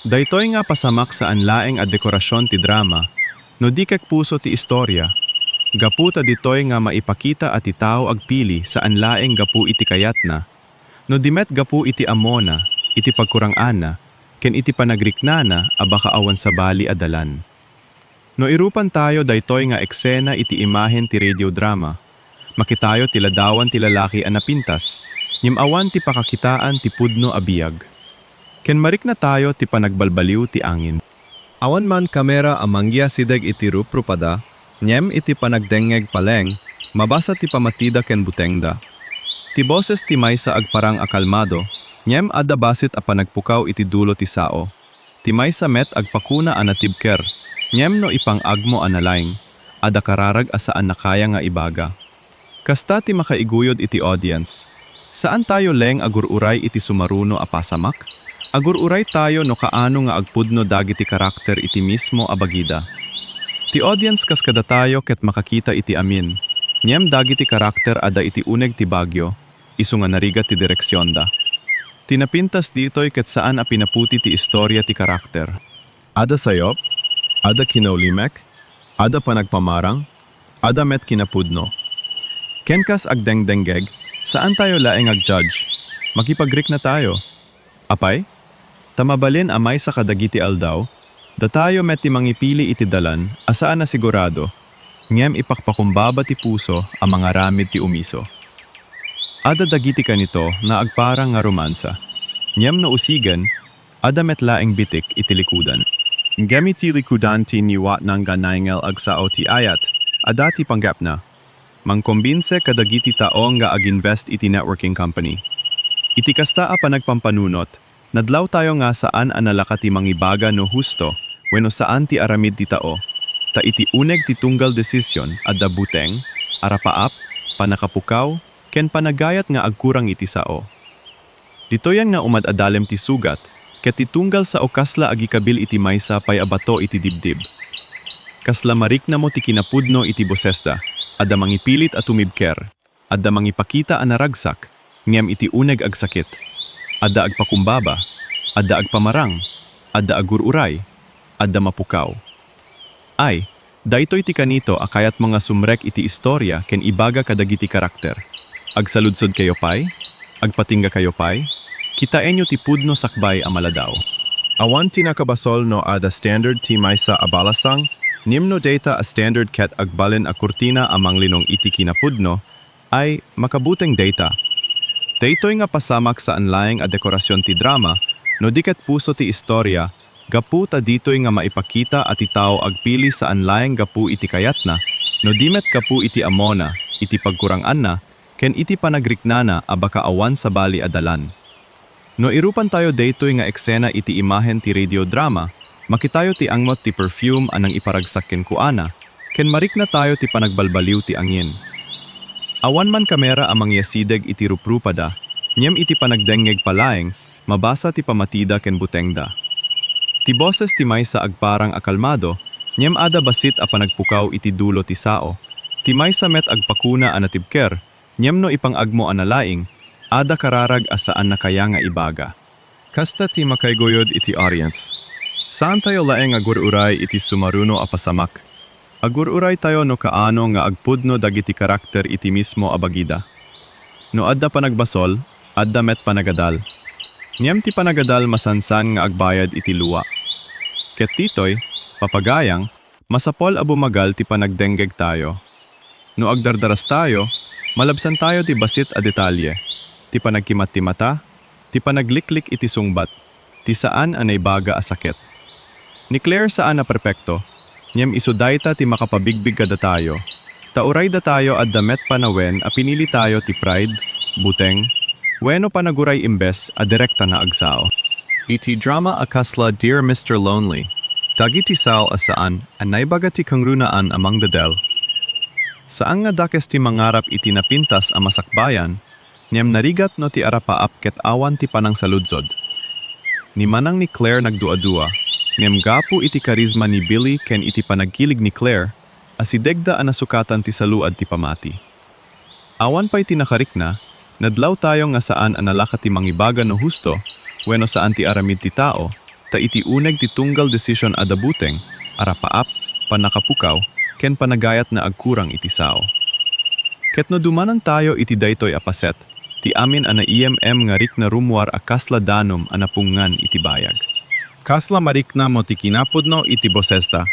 Daytoy nga pasamak saan laeng a dekorasion ti drama, no di ket puso ti istoria. Gapu ta ditoy nga maipakita a ti tao agpili saan laeng gapu iti kayatna, no di met gapu iti ammona, iti pagkurang-ana, ken iti panagriknana a baka awan sabali a dalan. No irupantayo daytoy nga eksena iti imahen ti radio drama, makitayo ti ladawan ti lalaki a napintas, ngem awan ti pakakitaan ti pudno a biag. Ken mariknatayo ti panagbalbaliw ti angin. Awan man kamera a mangyasideg iti ruprupada, ngem iti panagdengngeg pay laeng, mabasa ti pammatida ken butengda. Ti boses ti maysa agparang a kalmado, Ngem adda bassit a panagpukaw iti dulo ti sao. Ti maysa met agpakuna a natibker, ngem no ipang-agmo a nalaing, adda kararag a saan a kaya nga ibaga. Kasta ti makaiguyod iti audience. Saan tayo laeng agur-uray iti sumaruno a pasamak? Agur-uray tayo no kaano nga agpudno dagiti karakter iti mismo a bagida. Ti audience kas kadatayo ket makakita iti amin, ngem dagiti karakter adda iti uneg ti Baguio, isu nga narigat ti direksionda. Ti napintas ditoy ket saan a pinaputi ti istoria ti karakter. Adda sayop, adda kinaulimek, adda panagpamarang, adda met kinapudno. Ken kas agdengdengngeg, saan tayo laeng ag-judge. Makipagrikna tayo. Apay? Ta mabalin a maysa kadagiti aldaw, datayo met ti mangipili iti dalan a saan a sigurado, ngem ipakpakumbaba ti puso a mangaramid ti umiso. Adda dagiti kanito nga agparang nga romansa. Ngem no usigen, adda met laeng bitik iti likudan. Ngem iti likudan ti niwatnang nga naingel agsao ti ayat, adda ti panggepna. Mangkombinse kadagiti tao nga ag-invest iti networking company. Iti kasta a panagpampanunot, nadlaw tayo nga saan a nalaka ti mangibaga no husto wenno saan ti aramid ti tao. Ta iti uneg ti tunggal desisyon, adda buteng, arapaap, panakapukaw, ken panagayat nga agkurang iti sao. Ditoyen nga umad-adalem ti sugat, ket ti tunggal sao kasla agikabil iti maysa pay a bato iti dibdib. Kasla mariknamo ti kinapudno iti bosesda, adda mangipilit a tumibker, adda mangipakita a naragsak, ngem iti uneg agsakit. Adda agpakumbaba, adda agpamarang, adda agur-uray, adda mapukaw. Ay, daytoy ti kanito a kayatmo nga sumrek iti istoria ken ibaga kadagiti karakter. Agsaludsodkayo pay? Agpatinggakayo pay? Kitaenyo ti pudno sakbay a maladaw. Awan ti nakabasol no adda standard ti maysa a balasang, ngem no dayta a standard ket agbalin a kurtina a manglinong iti kinapudno, ay, makabuteng dayta. Daytoy nga pasamak saan laeng a dekorasion ti drama, no di ket puso ti istoria, gapu ta ditoy nga maipakita a ti tao agpili saan laeng gapu iti kayatna, no di met gapu iti ammona, iti pagkuranganna, ken iti panagriknana a baka awan sabali a dalan. No irupan tayo daytoy nga eksena iti imahen ti radio drama, makitayo ti angmot ti perfume a nangiparagsak kenkuana, ken marikna tayo ti panagbalbaliw ti angin. Awan man kamera a mangiyasideg iti ruprupada, ngem iti panagdengngeg pa laeng, mabasa ti pamatida ken butengda. Ti boses ti maysa agparang a kalmado, ngem adda bassit a panagpukaw iti dulo ti sao. Ti maysa met agpakuna a natibker, ngem no ipang-agmo a nalaing, adda kararag a saan a kaya nga ibaga. Kasta ti makaiguyod iti audience. Saan tayo laeng nga agur-uray iti sumaruno a pasamak. Agur-uray tayo no kaano nga agpudno dagiti karakter iti mismo a bagida. No adda panagbasol, adda met panagadal. Ngem ti panagadal masansan nga agbayad iti lua. Ket ditoy, papagayang, masapol a bumagal ti panagdenggeg tayo. No agdardaras tayo, malabsan tayo ti bassit a detalye, ti panagkimat ti mata, ti panagliklik iti sungbat, ti saan a naibaga a sakit. Ni Claire saan a perpekto, ngem isu dayta ti makapabigbig kadatayo, ta uray datayo adda met panawen a pinili tayo ti pride, buteng, wenno panaguray imbes a direkta nga agsao. Iti drama a kasla Dear Mister Lonely, dagiti sao a saan a naibaga ti kangrunaan a mangdadel. Saan nga dakes ti mangarap iti napintas a masakbayan, ngem narigat no ti arapaap ket awan ti panangsaludsod. Ni manang ni Claire nagduadua, ngem gapu iti karisma ni Billy ken iti panagkilig ni Claire, asidegda a nasukatan ti saluad ti pamati. Awan pay ti nakarikna, nadlaw tayo nga saan a nalaka ti mangibaga no husto wenno saan ti aramid ti tao, ta iti uneg ti tunggal desisyon adda buteng, arapaap, pannakapukaw, ken panagayat nga agkurang iti sao. Ket no dumanan tayo iti daytoy a paset, ti amin a naiem-em nga rikna rummuar a kasla danum a napungngan iti bayag. Kasla mariknamo ti kinapudno iti bosesda.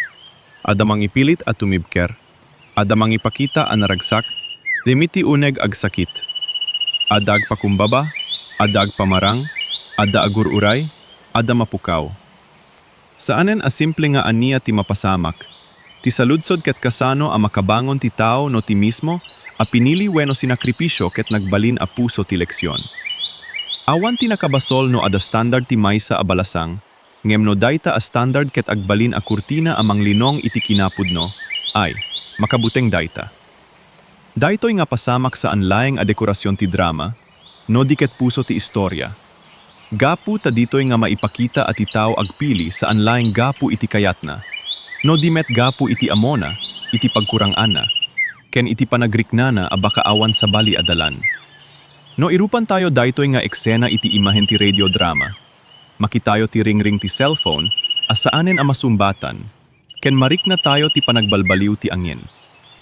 Adda mangipilit a tumibker, adda mangipakita a naragsak, ngem iti uneg agsakit. Adda agpakumbaba, adda agpamarang, adda agur-uray, adda mapukaw. Saanen a simple nga ania ti mapasamak, ti saludsod ket kasano a makabangon ti tao no ti mismo a pinili wenno sinakripisio ket nagbalin a puso ti leksion. Awan ti nakabasol no adda standard ti maysa a balasang, ngem no dayta a standard ket agbalin a kurtina a manglinong iti kinapudno, ay, makabuteng dayta. Daytoy nga pasamak saan laeng a dekorasion ti drama, no di ket puso ti istoria. Gapu ta ditoy nga maipakita a ti tao agpili saan laeng gapu iti kayatna, no di met gapu iti amona, iti pagkuranganna, ken iti panagriknana a baka awan sabali a dalan. No irupan tayo daytoy nga eksena iti imahen ti radio drama, makitayo ti ringring ti cellphone a saanen a masumbatan, ken marikna tayo ti panagbalbaliw ti angin.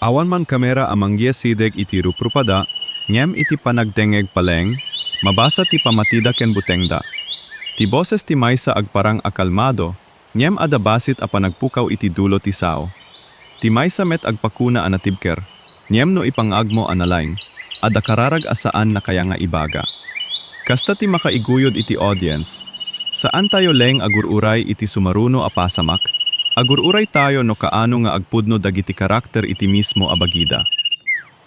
Awan man kamera a mangyasideg iti ruprupada, ngem iti panagdengngeg palaeng, mabasa ti pamatida ken butengda. Ti boses ti maysa agparang a kalmado, ngem adda bassit a panagpukaw iti dulo ti sao. Ti maysa met agpakuna a natibker, ngem no ipangagmo a nalaing, adda kararag a saan a kaya nga ibaga. Kasta ti makaiguyod iti audience. Saan tayo laeng agur-uray iti sumaruno a pasamak. Agur-uray tayo no kaano nga agpudno dagiti karakter iti mismo a bagida.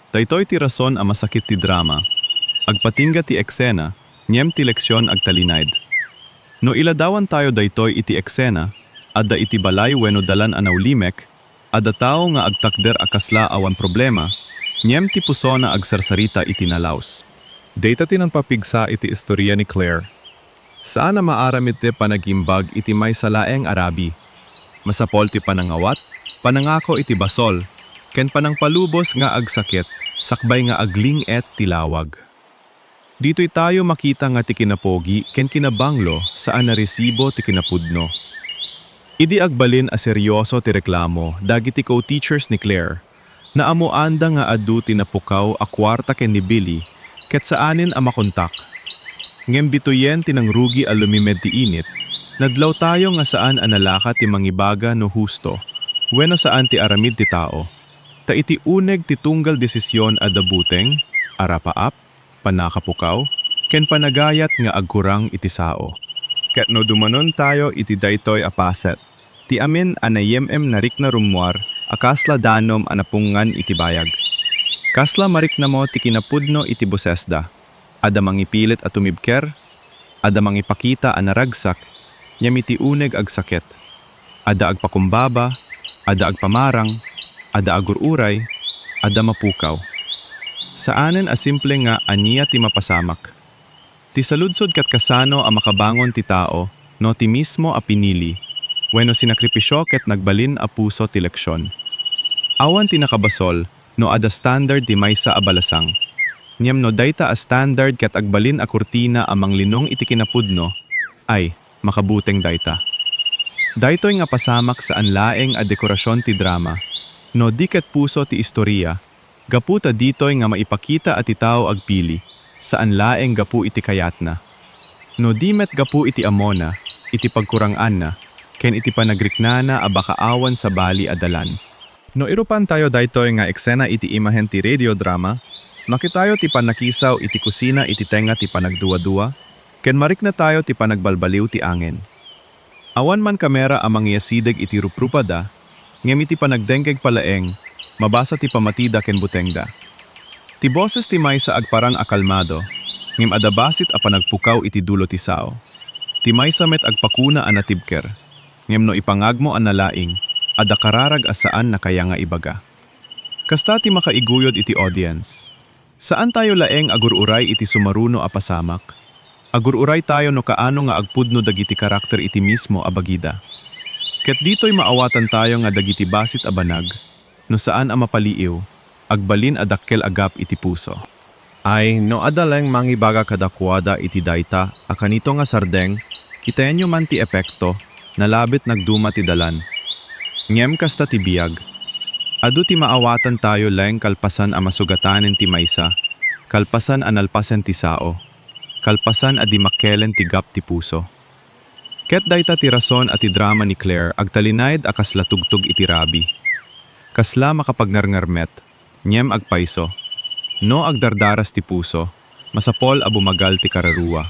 Daytoy ti rason a masakit ti drama. Agpatingga ti eksena, ngem ti leksion agtalinaed. No iladawan tayo daytoy iti eksena, adda iti balay wenno dalan a naulimek, adda tao nga agtakder a kasla awan problema, ngem ti pusona agsarsarita iti nalaus. Dayta ti nangpapigsa iti istoria ni Claire. Saan a maaramid ti panagimbag iti maysa laeng a rabii. Masapol ti panangawat, panangako iti basol, ken panangpalubos nga agsakit, sakbay nga agling-et ti lawag. Ditoy tayo makita nga ti kinapogi ken kinabanglo saan a resibo ti kinapudno. Idi agbalin a serioso ti reklamo dagiti co-teachers ni Claire, naammoanda nga adu ti napukaw a kuarta ken ni Billy ket saanen a makontak. Ngem ditoyen ti nangrugi a lumimed ti init, nadlaw tayo nga saan a nalaka ti mangibaga no husto wenno saan ti aramid ti tao. Ta iti uneg ti tunggal desisyon adda buteng, arapaap, pannakapukaw, ken panagayat nga agkurang iti sao. Ket no dumanon tayo iti daytoy a paset, ti amin a nayem-em narikna rummuar a kasla danum a napungngan iti bayag. Kasla mariknamo ti kinapudno iti bosesda. Adda mangipilit a tumibker, adda mangipakita a naragsak, ngem iti uneg agsakit. Adda agpakumbaba, adda agpamarang, adda agur-uray, adda mapukaw. Saanen a simple nga ania ti mapasamak. Ti saludsod ket kasano a makabangon ti tao no ti mismo a pinili wenno sinakripisio ket nagbalin a puso ti leksion. Awan ti nakabasol no adda standard ti maysa a balasang. Ngem no dayta a standard ket agbalin a kurtina a manglinong iti kinapudno, ay, makabuteng dayta. Daytoy nga pasamak saan laeng a dekorasion ti drama, no di ket puso ti istoria, gapu ta ditoy nga maipakita a ti tao agpili, saan laeng gapu iti kayatna. No di met gapu iti ammona, iti pagkuranganna, ken iti panagriknana a baka awan sabali a dalan. No irupan tayo daytoy nga eksena iti imahen ti radio drama, makitayo ti pannakisaw iti kusina iti tengnga ti panagduadua, ken marikna tayo ti panagbalbaliw ti angin. Awan man kamera a mangiyasideg iti ruprupada, ngem iti panagdengngeg palaeng, mabasa ti pamatida ken butengda. Ti boses ti maysa agparang a kalmado, ngem adda bassit a panagpukaw iti dulo ti sao. Ti maysa met agpakuna a natibker, ngem no ipangagmo a nalaing, adda kararag a saan a kaya nga ibaga. Kasta ti makaiguyod iti audience. Saan tayo laeng agur-uray iti sumaruno a pasamak. Agur-uray tayo no kaano nga agpudno dagiti karakter iti mismo a bagida. Ket ditoy maawatan tayo nga dagiti bassit a banag, no saan a mapaliiw, agbalin a dakkel a gap iti puso. Ay, no adda laeng mangibaga kadakuada iti dayta a kanito nga sardeng, kitaenyo man ti epekto, nalabit nagduma ti dalan. Ngem kasta ti biag. Adu ti maawatan tayo laeng kalpasan a masugatanen ti maysa, kalpasan a nalpasen ti sao, kalpasan a dimmakkelen ti gap ti puso. Ket dayta ti rason a ti drama ni Claire agtalinaed a kasla tugtog iti rabii. Kasla makapagngarngarmet, ngem agpayso. No agdardaras ti puso, masapol a bumagal ti kararua.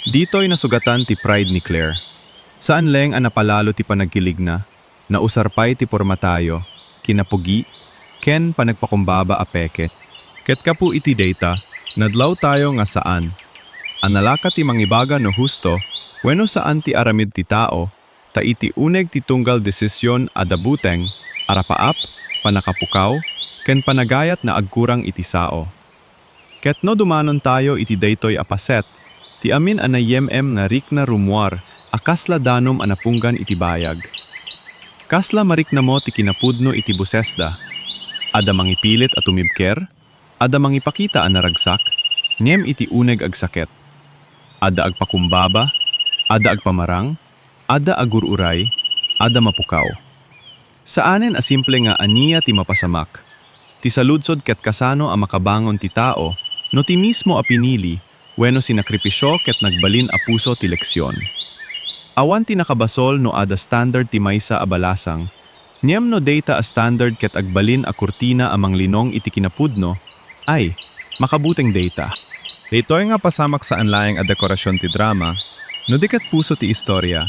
Ditoy nasugatan ti pride ni Claire. Saan laeng a napalalo ti panagkiligna, nausar pay ti porma tayo, kinapugi, ken panagpakumbaba a peke. Ket gapu iti dayta, nadlaw tayo nga saan. A nalaka ti mangibaga no husto wenno saan ti aramid ti tao, ta iti uneg ti tunggal desisyon adda buteng, arapaap, pannakapukaw, ken panagayat na agkurang iti sao. Ket no dumanontayo iti daytoy a paset, ti amin a naiem-em narikna rummuar a kasla danum a napunggan iti bayag. Kasla mariknamo ti kinapudno iti bosesda? Adda mangipilit a tumibker? Adda mangipakita a naragsak, ngem iti uneg agsaket. Adda agpakumbaba, adda agpamarang, adda agur-uray, adda mapukaw. Saanen a simple nga ania ti mapasamak. Ti saludsod ket kasano a makabangon ti tao no ti mismo a pinili wenno sinakripisio ket nagbalin a puso ti leksyon. Awan ti nakabasol no adda standard ti maysa a balasang, ngem no dayta a standard ket agbalin a kurtina a manglinong iti kinapudno, ay, makabuteng dayta. Daytoy nga pasamak saan laeng a dekorasion ti drama, no di ket puso ti istorya.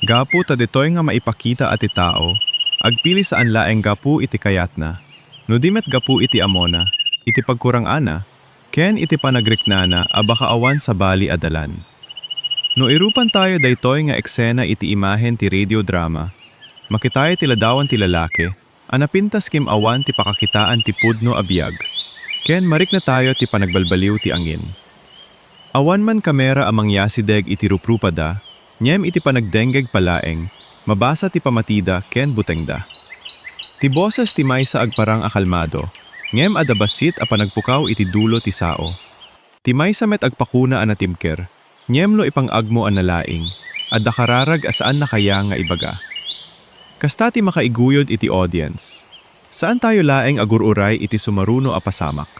Gapu ta ditoy nga maipakita a ti tao, agpili saan laeng gapu iti kayatna, no di met gapu iti amona, iti pagkurang-ana, ken iti panagriknana a baka awan sabali a dalan. No irupantayo daytoy nga eksena iti imahen ti radio drama, makitayo ti ladawan ti lalaki a napintas ngem awan ti pakakitaan ti pudno a biag, ken mariknatayo ti panagbalbaliw ti angin. Awan man kamera a mangyasideg iti ruprupada, ngem iti panagdenggeg pay laeng, mabasa ti pamatida ken butengda. Ti boses ti maysa agparang a kalmado, ngem adda bassit a panagpukaw iti dulo ti sao. Ti maysa met agpakuna a natibker, ngem no ipang-agmo a nalaing, adda kararag a saannakaya nga ibaga. Kasta ti makaiguyod iti audience. Saantayo laeng agur-uray iti sumaruno a pasamak.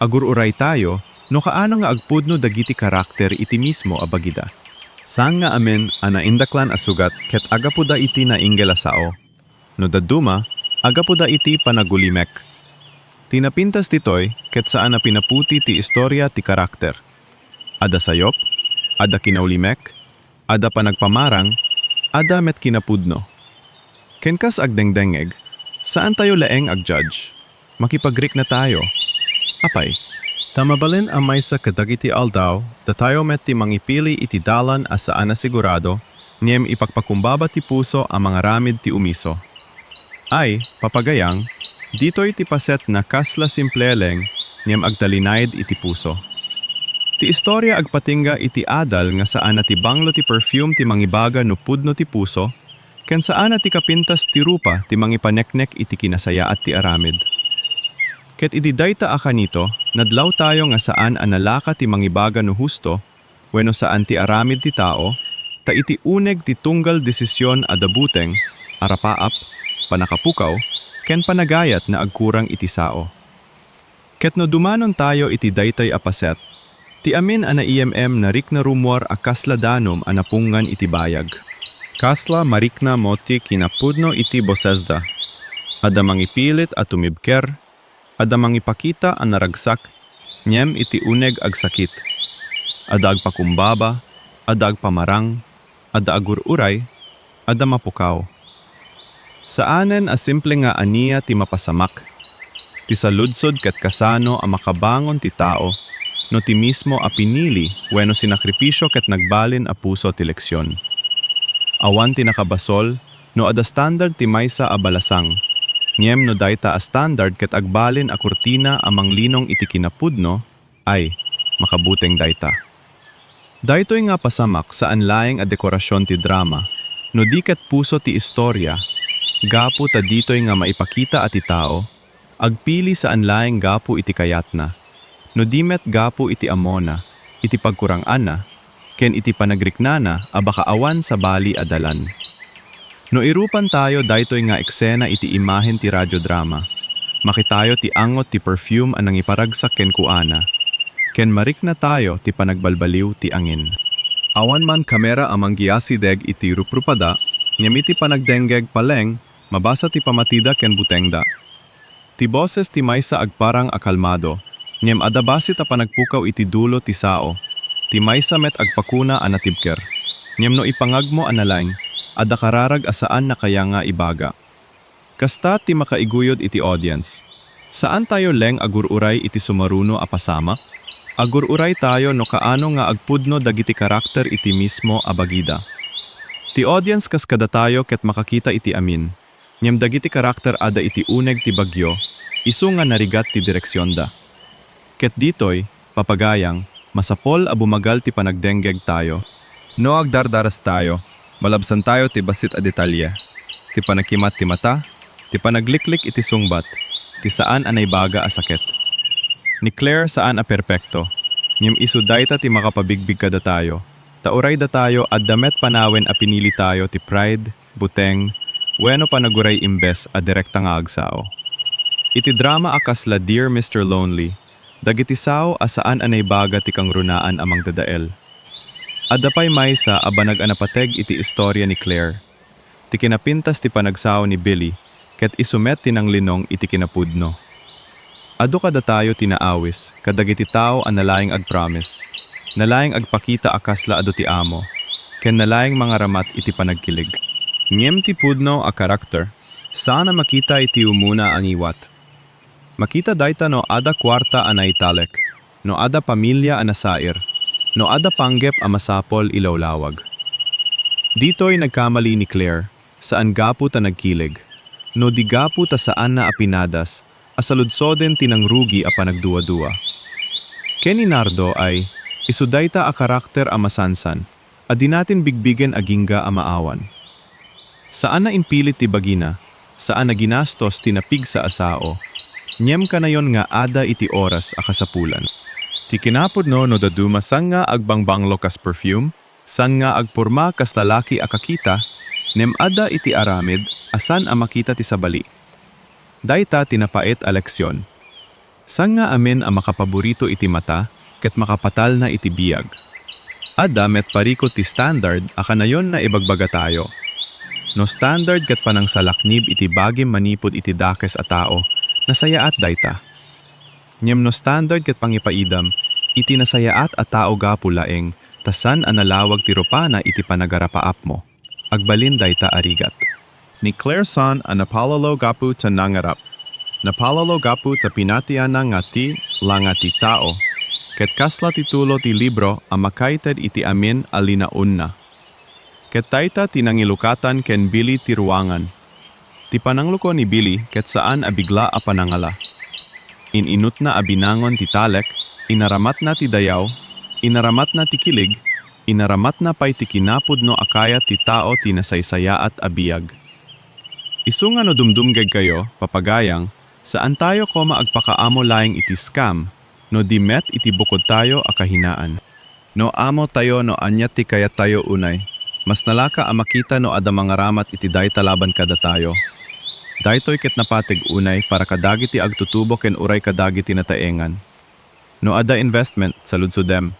Agur-uraytayo no kaano nga agpudno dagiti karakter iti mismo a bagida. Saan nga amin a naindaklan a sugat ket agapuda iti nainggel a sao. No dadduma, agapuda iti panagulimek. Ti napintas ditoy ket saan a pinaputi ti istorya ti karakter. Adda sayop, adda kinaulimek, adda panagpamarang, adda met kinapudno. Ken kas agdengdengngeg, saantayo laeng agjudge. Makipagriknatayo. Apay? Ta mabalin a maysa kadagiti aldaw, datayo met ti mangipili iti dalan a saan a sigurado, ngem ipakpakumbaba ti puso a mangaramid ti umiso. Ay, papagayang, ditoy ti paset na kasla simple laeng, ngem agtalinaed iti puso. Ti istorya agpatingga iti adal nga saan a ti banglo ti perfume ti mangibaga no pudno ti puso, ken saan a ti kapintas ti rupa ti mangipaneknek iti kinasayaat ti aramid. Ket idi dayta a kanito, nadlawtayo nga saan a nalaka ti mangibaga no husto wenno saan ti aramid ti tao, ta iti uneg ti tunggal desisyon adda buteng, arapaap, pannakapukaw, ken panagayat na agkurang iti sao. Ket no dumanontayo iti daytoy a paset, ti amin a naiem-em narikna rummuar a kasla danum a napunggan iti bayag. Kasla mariknamo ti kinapudno iti bosesda. Adda mangipilit a tumibker, adda mangipakita a naragsak, ngem iti uneg agsakit. Adda agpakumbaba, adda agpamarang, adda agur-uray, adda mapukaw. Saanen a simple nga ania ti mapasamak. Ti saludsod ket kasano a makabangon ti tao no ti mismo a pinili wenno sinakripisio ket nagbalin a puso ti leksyon. Awan ti nakabasol no adda standard ti maysa a balasang, ngem no dayta a standard ket agbalin a kurtina a manglinong iti kinapudno, ay, makabuteng dayta. Daytoy nga pasamak saan laeng a dekorasion ti drama, no di ket puso ti istorya, gapu ta ditoy nga maipakita a ti tao, agpili saan laeng gapu iti kayatna, no di met gapu iti ammona, iti pagkurang-anna, ken iti panagriknana a baka awan sabali a dalan. No irupantayo daytoy nga eksena iti imahen ti radiodrama, makitayo ti angot ti perfume a nangiparagsak kenkuana, ken mariknatayo ti panagbalbaliw ti angin. Awan man kamera a manggiasideg iti ruprupada, ngem iti panagdenggeg pay laeng, mabasa ti pamatida ken butengda. Ti boses ti maysa agparang a kalmado, ngem adda bassit a panagpukaw iti dulo ti sao. Ti maysa met agpakuna a natibker. Ngem no ipangagmo a nalaing, adda kararag a saannakaya nga ibaga. Kasta ti makaiguyod iti audience. Saantayo laeng agur-uray iti sumaruno a pasamak? Agur-uraytayo no kaano nga agpudno dagiti karakter iti mismo a bagida. Ti audience kas kadatayo ket makakita iti amin, ngem dagiti karakter adda iti uneg ti bagyo, isu nga narigat ti direksionda. Ket ditoy, papagayang, masapol a bumagal ti panagdenggegtayo. No agdardarastayo, malabsantayo ti bassit a detalye, ti panakimat ti mata, ti panagliklik iti sungbat, ti saan a naibaga a sakit. Ni Claire saan a perpekto, ngem isu dayta ti makapabigbig kadatayo, ta uray datayo adda met panawen a pinilitayo ti pride, buteng, wenno panaguray imbes a direkta nga agsao. Iti drama a kasla Dear Mister Lonely, dagiti sao a saan a naibaga ti kangrunaan a mangdadael. Adda pay maysa a banag a napateg iti istorya ni Claire, ti kinapintas ti panagsao ni Billy, ket isu met ti nanglinong iti kinapudno. Adu kadatayo ti naawis kadagiti tao a nalaing agpromise, nalaing agpakita a kasla adu ti amo, ken nalaing mangaramat iti panagkilig. Ngem ti pudno a karakter, saan a makita iti umuna a ngiwat. Makita dayta no adda kuarta a naitalek, no adda pamilia a nasair, no adda panggep a masapol ilawlawag. Ditoy nagkamali ni Claire, saan gapu ta nagkilig, no di gapu ta saanna a pinadas, a saludsoden ti nangrugi a panagduadua. Ken ni Nardo ay, isu dayta a karakter a masansan, a dinatin bigbigen agingga a maawan. Saan a impilit ti bagina, saan a ginastos ti napigsa a sao, ngem kanayon nga adda iti oras a kasapulan. Ti kinapudno no dadduma saan nga agbangbanglo kas perfume, saan nga agporma kas lalaki a kakita, ngem adda iti aramid a saan a makita ti sabali. Dayta ti napait a leksion. Saan nga amin a makapaborito iti mata ket makapatalna iti biag. Adda met parikut ti standard a kanayon a ibagbagatayo. No standard ket panangsalaknib iti bagim manipud iti dakes a tao, nasayaat dayta. Ngem no standard ket pangipaidam iti nasayaat a tao gapu laeng ta saan a nalawag ti rupana iti panagarapaapmo, agbalin dayta a rigat. Ni Claire saan a napalalo gapu ta nangarap. Napalalo gapu ta pinatianna nga ti la nga ti tao. Ket kasla ti tulo ti libro a makaited iti amin a linaonna. Ket dayta ti nangilukatan ken Billy ti ruangan. Ti panangluko ni Billy ket saan a bigla a panangala. In-inutna a binangon ti talek, inaramatna ti dayaw, inaramatna ti kilig, inaramatna pay ti kinapudno a kayat ti tao ti nasaysayaat a biag. Isu nga no dumdumgegkayo, papagayang, saantayo koma agpakaammo laeng iti scam, no di met iti bukodtayo a kahinaan. No ammotayo no ania ti kayattayo unay, mas nalaka a makita no adda mangaramat iti dayta laban kadatayo. Daytoy ket napateg unay para kadagiti agtutubo ken uray kadagiti nataengan. No adda investment, saludsodem.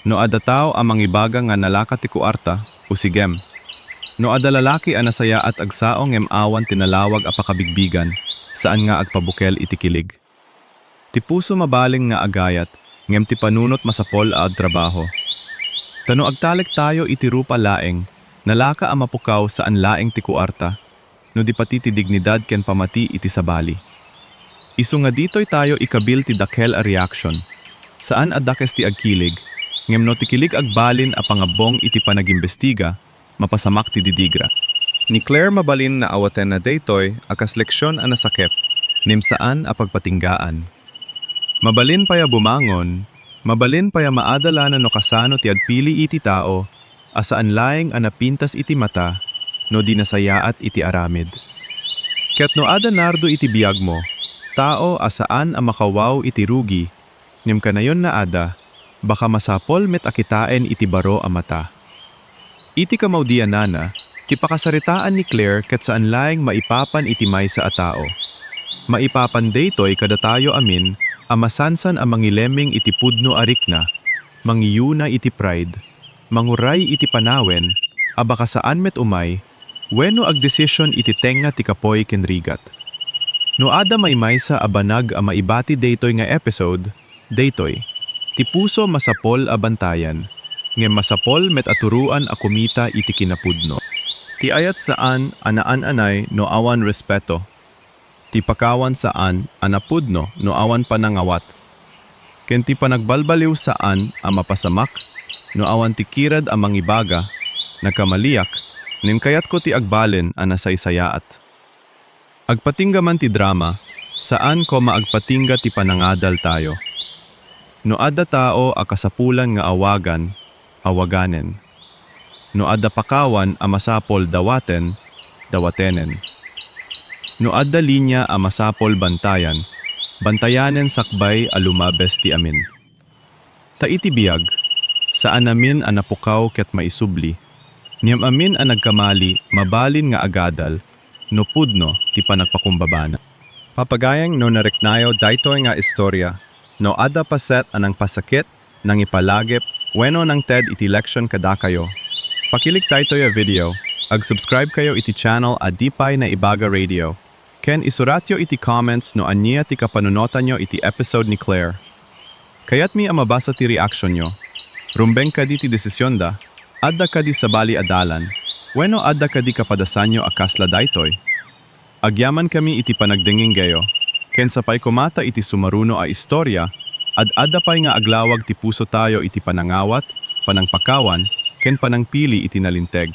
No adda tao a mangibaga nga nalaka ti kuarta, usigem. No adda lalaki a nasayaat agsao ngem awan ti nalawag a pakabigbigan, saan nga agpabukel iti kilig. Ti puso mabalin nga agayat, ngem ti panunot masapol a agtrabaho. Ta no agtalektayo iti rupa laeng, nalaka a mapukaw saan laeng ti kuarta, no di pati ti dignidad ken pamati iti sabali. Isu nga ditoy tayo ikabil ti dakkel a reaction. Saan a dakes ti agkilig, ngem no ti kilig agbalin a pangabbong iti panagimbestiga, mapasamak ti didigra. Ni Claire mabalin nga awatenna daytoy a kas leksion a nasakit, ngem saan a pagpatinggaan. Mabalin pay a bumangon, mabalin pay a maadalana no kasano ti agpili iti tao a saan laeng a napintas iti mata no di nasayaat iti aramid. Ket no adda Nardo iti biagmo, tao a saan a makawaw iti rugi, ngem kanayon nga adda, baka masapol met a kitaen iti baro a mata. Iti kamaudianana, ti pakasaritaan ni Claire ket saan laeng maipapan iti maysa a tao. Maipapan daytoy kadatayo amin a masansan a mangilemming iti pudno a rikna, mangiyuna iti pride, manguray iti panawen a baka saan met umay, wenno agdesision iti tengnga ti kapuy ken rigat. No adda maymaysa a banag a maibati daytoy nga episode, daytoy, ti puso masapol a bantayan, ngem masapol met a turoan a kumita iti kinapudno. Ti ayat saan a naan-anay no awan respeto. Ti pakawan saan a napudno no awan panangawat, ken ti panagbalbaliw saan a mapasamak no awan ti kirad a mangibaga. Nagkamaliak, ngem kayatko ti agbalin a nasaysayaat. Agpatingga man ti drama, saan koma agpatingga ti panangadal tayo. No adda tao a kasapulan nga awagan, awaganen. No adda pakawan a masapol dawaten, dawatenen. No adda linia a masapol bantayan, bantayanen sakbay a lumabes ti amin. Ta iti biag, saanamin a napukaw ket maisubli, ngem amin a nagkamali mabalin nga agadal no pudno ti panagpakumbabana. Papagayeng no nariknayo daytoy nga istorya, no adda paset a nangpasakit, nangipalagip, wenno nangted iti leksion kadakayo, pakilik daytoy a video, ag-subscribe kayo iti channel a Di Pay Naibaga Radio, ken isuratyo iti comments no ania ti kapanunotanyo iti episode ni Claire. Kayatmi a mabasa ti reaksionyo. Rumbeng kadi ti desisionda? Adda kadi sabali a dalan? Wenno adda kadi kapadasanyo a kasla daytoy? Agyamankami iti panagdengngegyo, ken sapay koma ta iti sumaruno a istorya, ad-adda pay nga aglawag ti pusotayo iti panangawat, panangpakawan, ken panangpili iti nalinteg.